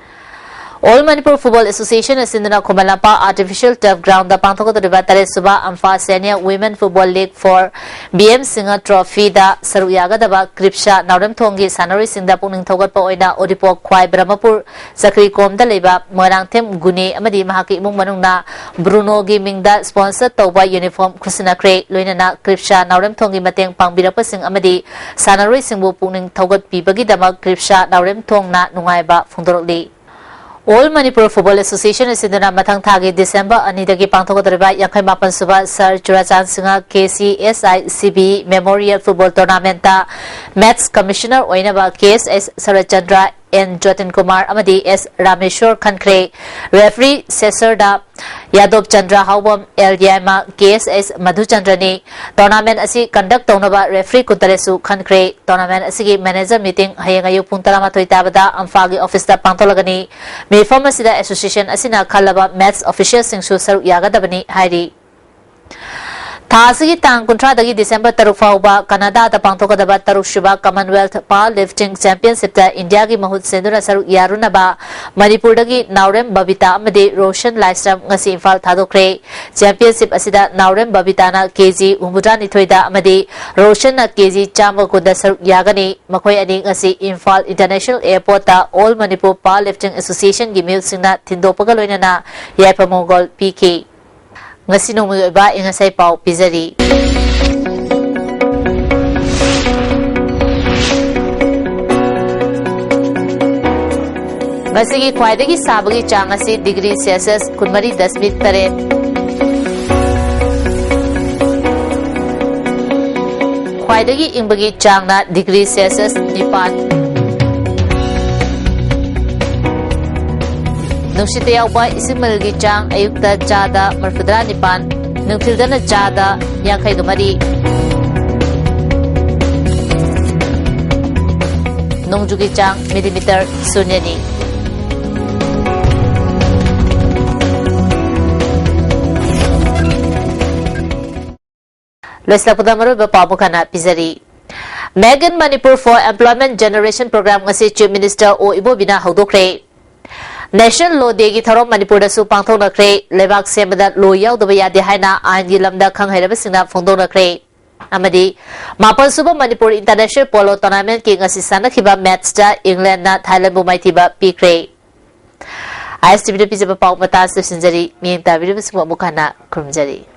ꯑꯣꯜ ꯃꯅꯤꯄꯨꯔ ꯐꯨꯠꯕꯣꯜ ꯑꯦꯁꯣꯁꯤꯌꯦꯁꯟꯅ ꯁꯤꯟꯗꯨꯅ ꯈꯨꯃꯟ ꯂꯝꯄꯥꯛ ꯑꯥꯔꯇꯤꯐꯤꯁꯤꯌꯦꯜ ꯇꯔꯐ ꯒ꯭ꯔꯥꯎꯟꯗ ꯄꯥꯡꯊꯣꯛꯀꯗꯧꯔꯤꯕ ꯇꯔꯦꯠ ꯁꯨꯕ ꯑꯝꯐꯥ senior women football league for B M Singha ꯇ꯭ꯔꯣꯐꯤꯗ ꯁꯔꯨꯛ ꯌꯥꯒꯗꯕ ꯀ꯭ꯔꯤꯞꯁꯥ ꯅꯥꯎꯔꯦꯝꯊꯣꯡꯒꯤ ꯁꯥꯟꯅꯔꯣꯏꯁꯤꯡꯗ ꯄꯨꯛꯅꯤꯡ ꯊꯧꯒꯠꯄ ꯑꯣꯏꯅ ꯎꯔꯤꯄꯣꯛ ꯈ꯭ꯋꯥꯏ ꯕ꯭ꯔꯍꯃꯄꯨꯔ ꯆꯀ꯭ꯔꯤꯀꯣꯝꯗ ꯂꯩꯕ ꯃꯣꯏꯔꯥꯡꯊꯦꯝ ꯒꯨꯅꯦ ꯑꯃꯗꯤ ꯃꯍꯥꯛꯀꯤ ꯏꯃꯨꯡ ꯃꯅꯨꯡꯅ ꯕ꯭ꯔꯨꯅꯣꯒꯤ ꯃꯤꯡꯗ ꯁ꯭ꯄꯣꯟꯁꯔ ꯇꯧꯕ ꯌꯨꯅꯤꯐꯣꯔꯝ ꯈꯨꯠꯁꯤꯟꯅꯈ꯭ꯔꯦ꯫ ꯂꯣꯏꯅꯅ ꯀ꯭ꯔꯤꯞꯁꯥ ꯅꯥꯎꯔꯦꯝꯊꯣꯡꯒꯤ ꯃꯇꯦꯡ ꯄꯥꯡꯕꯤꯔꯛꯄꯁꯤꯡ ꯑꯃꯗꯤ ꯁꯥꯟꯅꯔꯣꯏꯁꯤꯡꯕꯨ ꯄꯨꯛꯅꯤꯡ ꯊꯧꯒꯠꯄꯤꯕꯒꯤꯗꯃꯛ ꯀ꯭ꯔꯤꯞꯁꯥ ꯅꯥꯎꯔꯦꯝꯊꯣꯡꯅ ꯅꯨꯡꯉꯥꯏꯕ ꯐꯣꯡꯗꯣꯔꯛꯂꯤ꯫ ꯑꯣꯜ ꯃꯅꯤꯄꯨꯔ ꯐꯨꯠꯕꯣꯜ ꯑꯦꯁꯣꯁꯤꯌꯦꯁꯟ ꯑꯁꯤꯗꯅ ꯃꯊꯪ ꯊꯥꯒꯤ ꯗꯤꯁꯦꯝꯕꯔ ꯑꯅꯤꯗꯒꯤ ꯄꯥꯡꯊꯣꯛꯀꯗꯧꯔꯤꯕ ꯌꯥꯡꯈꯩ ꯃꯥꯄꯟ ꯁꯨꯕ sir ꯆꯨꯔꯥꯆꯥꯟ Singh K C S I C B memorial football ꯇꯣꯔꯅꯥꯃꯦꯟꯠꯇ ꯃꯦꯠꯁ ꯀꯃꯤꯁꯅꯔ ꯑꯣꯏꯅꯕ K S S Saratchandra, N Jotin Kumar ꯑꯃꯗꯤ ꯑꯦꯁ ꯔꯥꯃꯦꯁ꯭ꯋꯔ ꯈꯟꯈ꯭ꯔꯦ꯫ ꯔꯦꯐ꯭ꯔꯤ ꯁꯦꯁꯔꯗ Yadav Chandra Haobam, L Yaima, K S S ꯃꯙꯨꯆꯟꯗ꯭ꯔꯅꯤ꯫ ꯇꯣꯔꯅꯥꯃꯦꯟꯠ ꯑꯁꯤ ꯀꯟꯗꯛ ꯇꯧꯅꯕ ꯔꯦꯐ꯭ꯔꯤ ꯀꯨꯟꯇꯔꯦꯠꯁꯨ ꯈꯟꯈ꯭ꯔꯦ꯫ ꯇꯣꯔꯅꯥꯃꯦꯟꯠ ꯑꯁꯤꯒꯤ ꯃꯦꯅꯦꯖꯔ ꯃꯤꯇꯤꯡ ꯍꯌꯦꯡ ꯑꯌꯨꯛ ꯄꯨꯡ ꯇꯔꯥꯃꯥꯊꯣꯏ ꯇꯥꯕꯗ ꯑꯝꯐꯥꯒꯤ ꯑꯣꯐꯤꯁꯇ ꯄꯥꯡꯊꯣꯛꯂꯒꯅꯤ꯫ ꯃꯤꯐꯝ ꯑꯁꯤꯗ ꯑꯦꯁꯣꯁꯤꯌꯦꯁꯟ ꯑꯁꯤꯅ ꯈꯜꯂꯕ ꯃꯦꯠꯁ ꯑꯣꯐꯤꯁꯤꯌꯦꯜꯁꯤꯡꯁꯨ ꯁꯔꯨꯛ ꯌꯥꯒꯗꯕꯅꯤ ꯍꯥꯏꯔꯤ꯫ ꯊꯥ ꯑꯁꯤꯒꯤ ꯇꯥꯡ ꯀꯨꯟꯊ꯭ꯔꯥꯗꯒꯤ ꯗꯤꯁꯦꯝꯕꯔ ꯇꯔꯨꯛ ꯐꯥꯎꯕ ꯀꯅꯥꯗꯥꯗ ꯄꯥꯡꯊꯣꯛꯀꯗꯕ ꯇꯔꯨꯛꯁꯨꯕ ꯀꯃꯟꯋꯦꯜꯊ ꯄꯥꯋꯔ ꯂꯤꯐꯇꯤꯡ ꯆꯦꯝꯄꯤꯌꯟꯁꯤꯞꯇ ꯏꯟꯗꯤꯌꯥꯒꯤ ꯃꯍꯨꯠ ꯁꯤꯟꯗꯨꯅ ꯁꯔꯨꯛ ꯌꯥꯔꯨꯅꯕ ꯃꯅꯤꯄꯨꯔꯗꯒꯤ ꯅꯥꯎꯔꯦꯝ ꯕꯕꯤꯇꯥ ꯑꯃꯗꯤ ꯔꯣꯁꯟ ꯂꯥꯏꯁ꯭ꯔꯝ ꯉꯁꯤ ꯏꯝꯐꯥꯜ ꯊꯥꯗꯣꯛꯈ꯭ꯔꯦ꯫ ꯆꯦꯝꯄꯤꯌꯟꯁꯤꯞ ꯑꯁꯤꯗ ꯅꯥꯎꯔꯦꯝ ꯕꯕꯤꯇꯥꯅ ꯀꯦ ꯖꯤ ꯍꯨꯝꯐꯨꯇꯔꯥꯅꯤꯊꯣꯏꯗ ꯑꯃꯗꯤ ꯔꯣꯁꯟꯅ ꯀꯦ ꯖꯤ ꯆꯥꯝꯃ ꯀꯨꯟꯗ ꯁꯔꯨꯛ ꯌꯥꯒꯅꯤ꯫ ꯃꯈꯣꯏ ꯑꯅꯤ ꯉꯁꯤ ꯏꯝꯐꯥꯜ ꯏꯟꯇꯔꯅꯦꯁꯅꯦꯜ ꯑꯦꯌꯔꯄꯣꯔꯠꯇ ꯑꯣꯜ ꯃꯅꯤꯄꯨꯔ ꯄꯥꯋꯔ ꯂꯤꯐꯇꯤꯡ ꯑꯦꯁꯣꯁꯤꯌꯦꯁꯟꯒꯤ ꯃꯤꯍꯨꯠꯁꯤꯡꯅ ꯊꯤꯟꯗꯣꯛꯄꯒ ꯂꯣꯏꯅꯅ ꯌꯥꯏꯐ ꯃꯪꯒꯣꯜ ꯄꯤꯈꯤ꯫ ꯉꯁꯤ ꯅꯣꯡꯃꯒꯤ ꯑꯣꯏꯕ ꯑꯏꯪ ꯑꯁꯥꯏ ꯄꯥꯎ ꯄꯤꯖꯔꯤ꯫ ꯉꯁꯤꯒꯤ ꯈ꯭ꯋꯥꯏꯗꯒꯤ ꯁꯥꯕꯒꯤ ꯆꯥꯡ ꯑꯁꯤ ꯗꯤꯒ꯭ꯔꯤ ꯁꯦꯜꯁꯤꯌꯁ ꯀꯨꯟꯃꯔꯤ ꯗꯁꯃꯤꯛ ꯇꯔꯦꯠ꯫ ꯈ꯭ꯋꯥꯏꯗꯒꯤ ꯏꯪꯕꯒꯤ ꯆꯥꯡꯅ ꯗꯤꯒ꯭ꯔꯤ ꯁꯦꯜꯁꯤꯌꯁ ꯅꯤꯄꯥꯟ꯫ ꯅꯨꯡꯁꯤꯠꯇ ꯌꯥꯎꯕ ꯏꯁꯤꯡꯃꯜꯒꯤ ꯆꯥꯡ ꯑꯌꯨꯛꯇ ꯆꯥꯗ ꯃꯔꯤꯐꯨꯇꯔꯥ ꯅꯤꯄꯥꯟ, ꯅꯨꯡꯊꯤꯜꯗꯅ ꯆꯥꯗ ꯌꯥꯡꯈꯩꯒ ꯃꯔꯤ꯫ ꯅꯣꯡꯖꯨꯒꯤ ꯆꯥꯡ ꯃꯤꯂꯤꯃꯤꯇꯔ ꯁꯨꯟꯌꯅꯤ꯫ ꯂꯣꯏꯁꯤꯜꯂꯛꯄꯗ ꯃꯔꯨꯑꯣꯏꯕ ꯄꯥꯎ ꯑꯃꯨꯛ ꯍꯟꯅ ꯄꯤꯖꯔꯤ꯫ Make in Manipur for Employment Generation Program ꯉꯁꯤ Chief Minister ꯑꯣ ꯏꯕꯣꯕꯤꯅ ꯍꯧꯗꯣꯛꯈ꯭ꯔꯦ꯫ National Law Dayꯒꯤ ꯊꯧꯔꯝ ꯃꯅꯤꯄꯨꯔꯗꯁꯨ ꯄꯥꯡꯊꯣꯛꯅꯈ꯭ꯔꯦ꯫ ꯂꯩꯕꯥꯛ ꯁꯦꯝꯕꯗ ꯂꯣ ꯌꯥꯎꯗꯕ ꯌꯥꯗꯦ ꯍꯥꯏꯅ ꯑꯥꯏꯟꯒꯤ ꯂꯝꯗ ꯈꯪ ꯍꯩꯔꯕꯁꯤꯡꯅ ꯐꯣꯡꯗꯣꯛꯅꯈ꯭ꯔꯦ꯫ ꯑꯃꯗꯤ ꯃꯥꯄꯜ ꯁꯨꯕ ꯃꯅꯤꯄꯨꯔ International Polo Tournamentꯀꯤ ꯉꯁꯤ ꯁꯥꯟꯅꯈꯤꯕ matchꯇ Englandꯅ Thailandꯕꯨ ꯃꯥꯏꯊꯤꯕ ꯄꯤꯈ꯭ꯔꯦ꯫ ISTVꯗ ꯄꯤꯖꯕ ꯄꯥꯎ ꯃꯇꯥꯡ ꯑꯁꯤꯗ ꯂꯣꯏꯁꯤꯟꯖꯔꯤ꯫ ꯃꯤꯠꯌꯦꯡ ꯇꯥꯕꯤꯔꯤꯕꯁꯤꯡꯕꯨ ꯑꯃꯨꯛ ꯍꯟꯅ ꯈꯨꯔꯨꯝꯖꯔꯤ꯫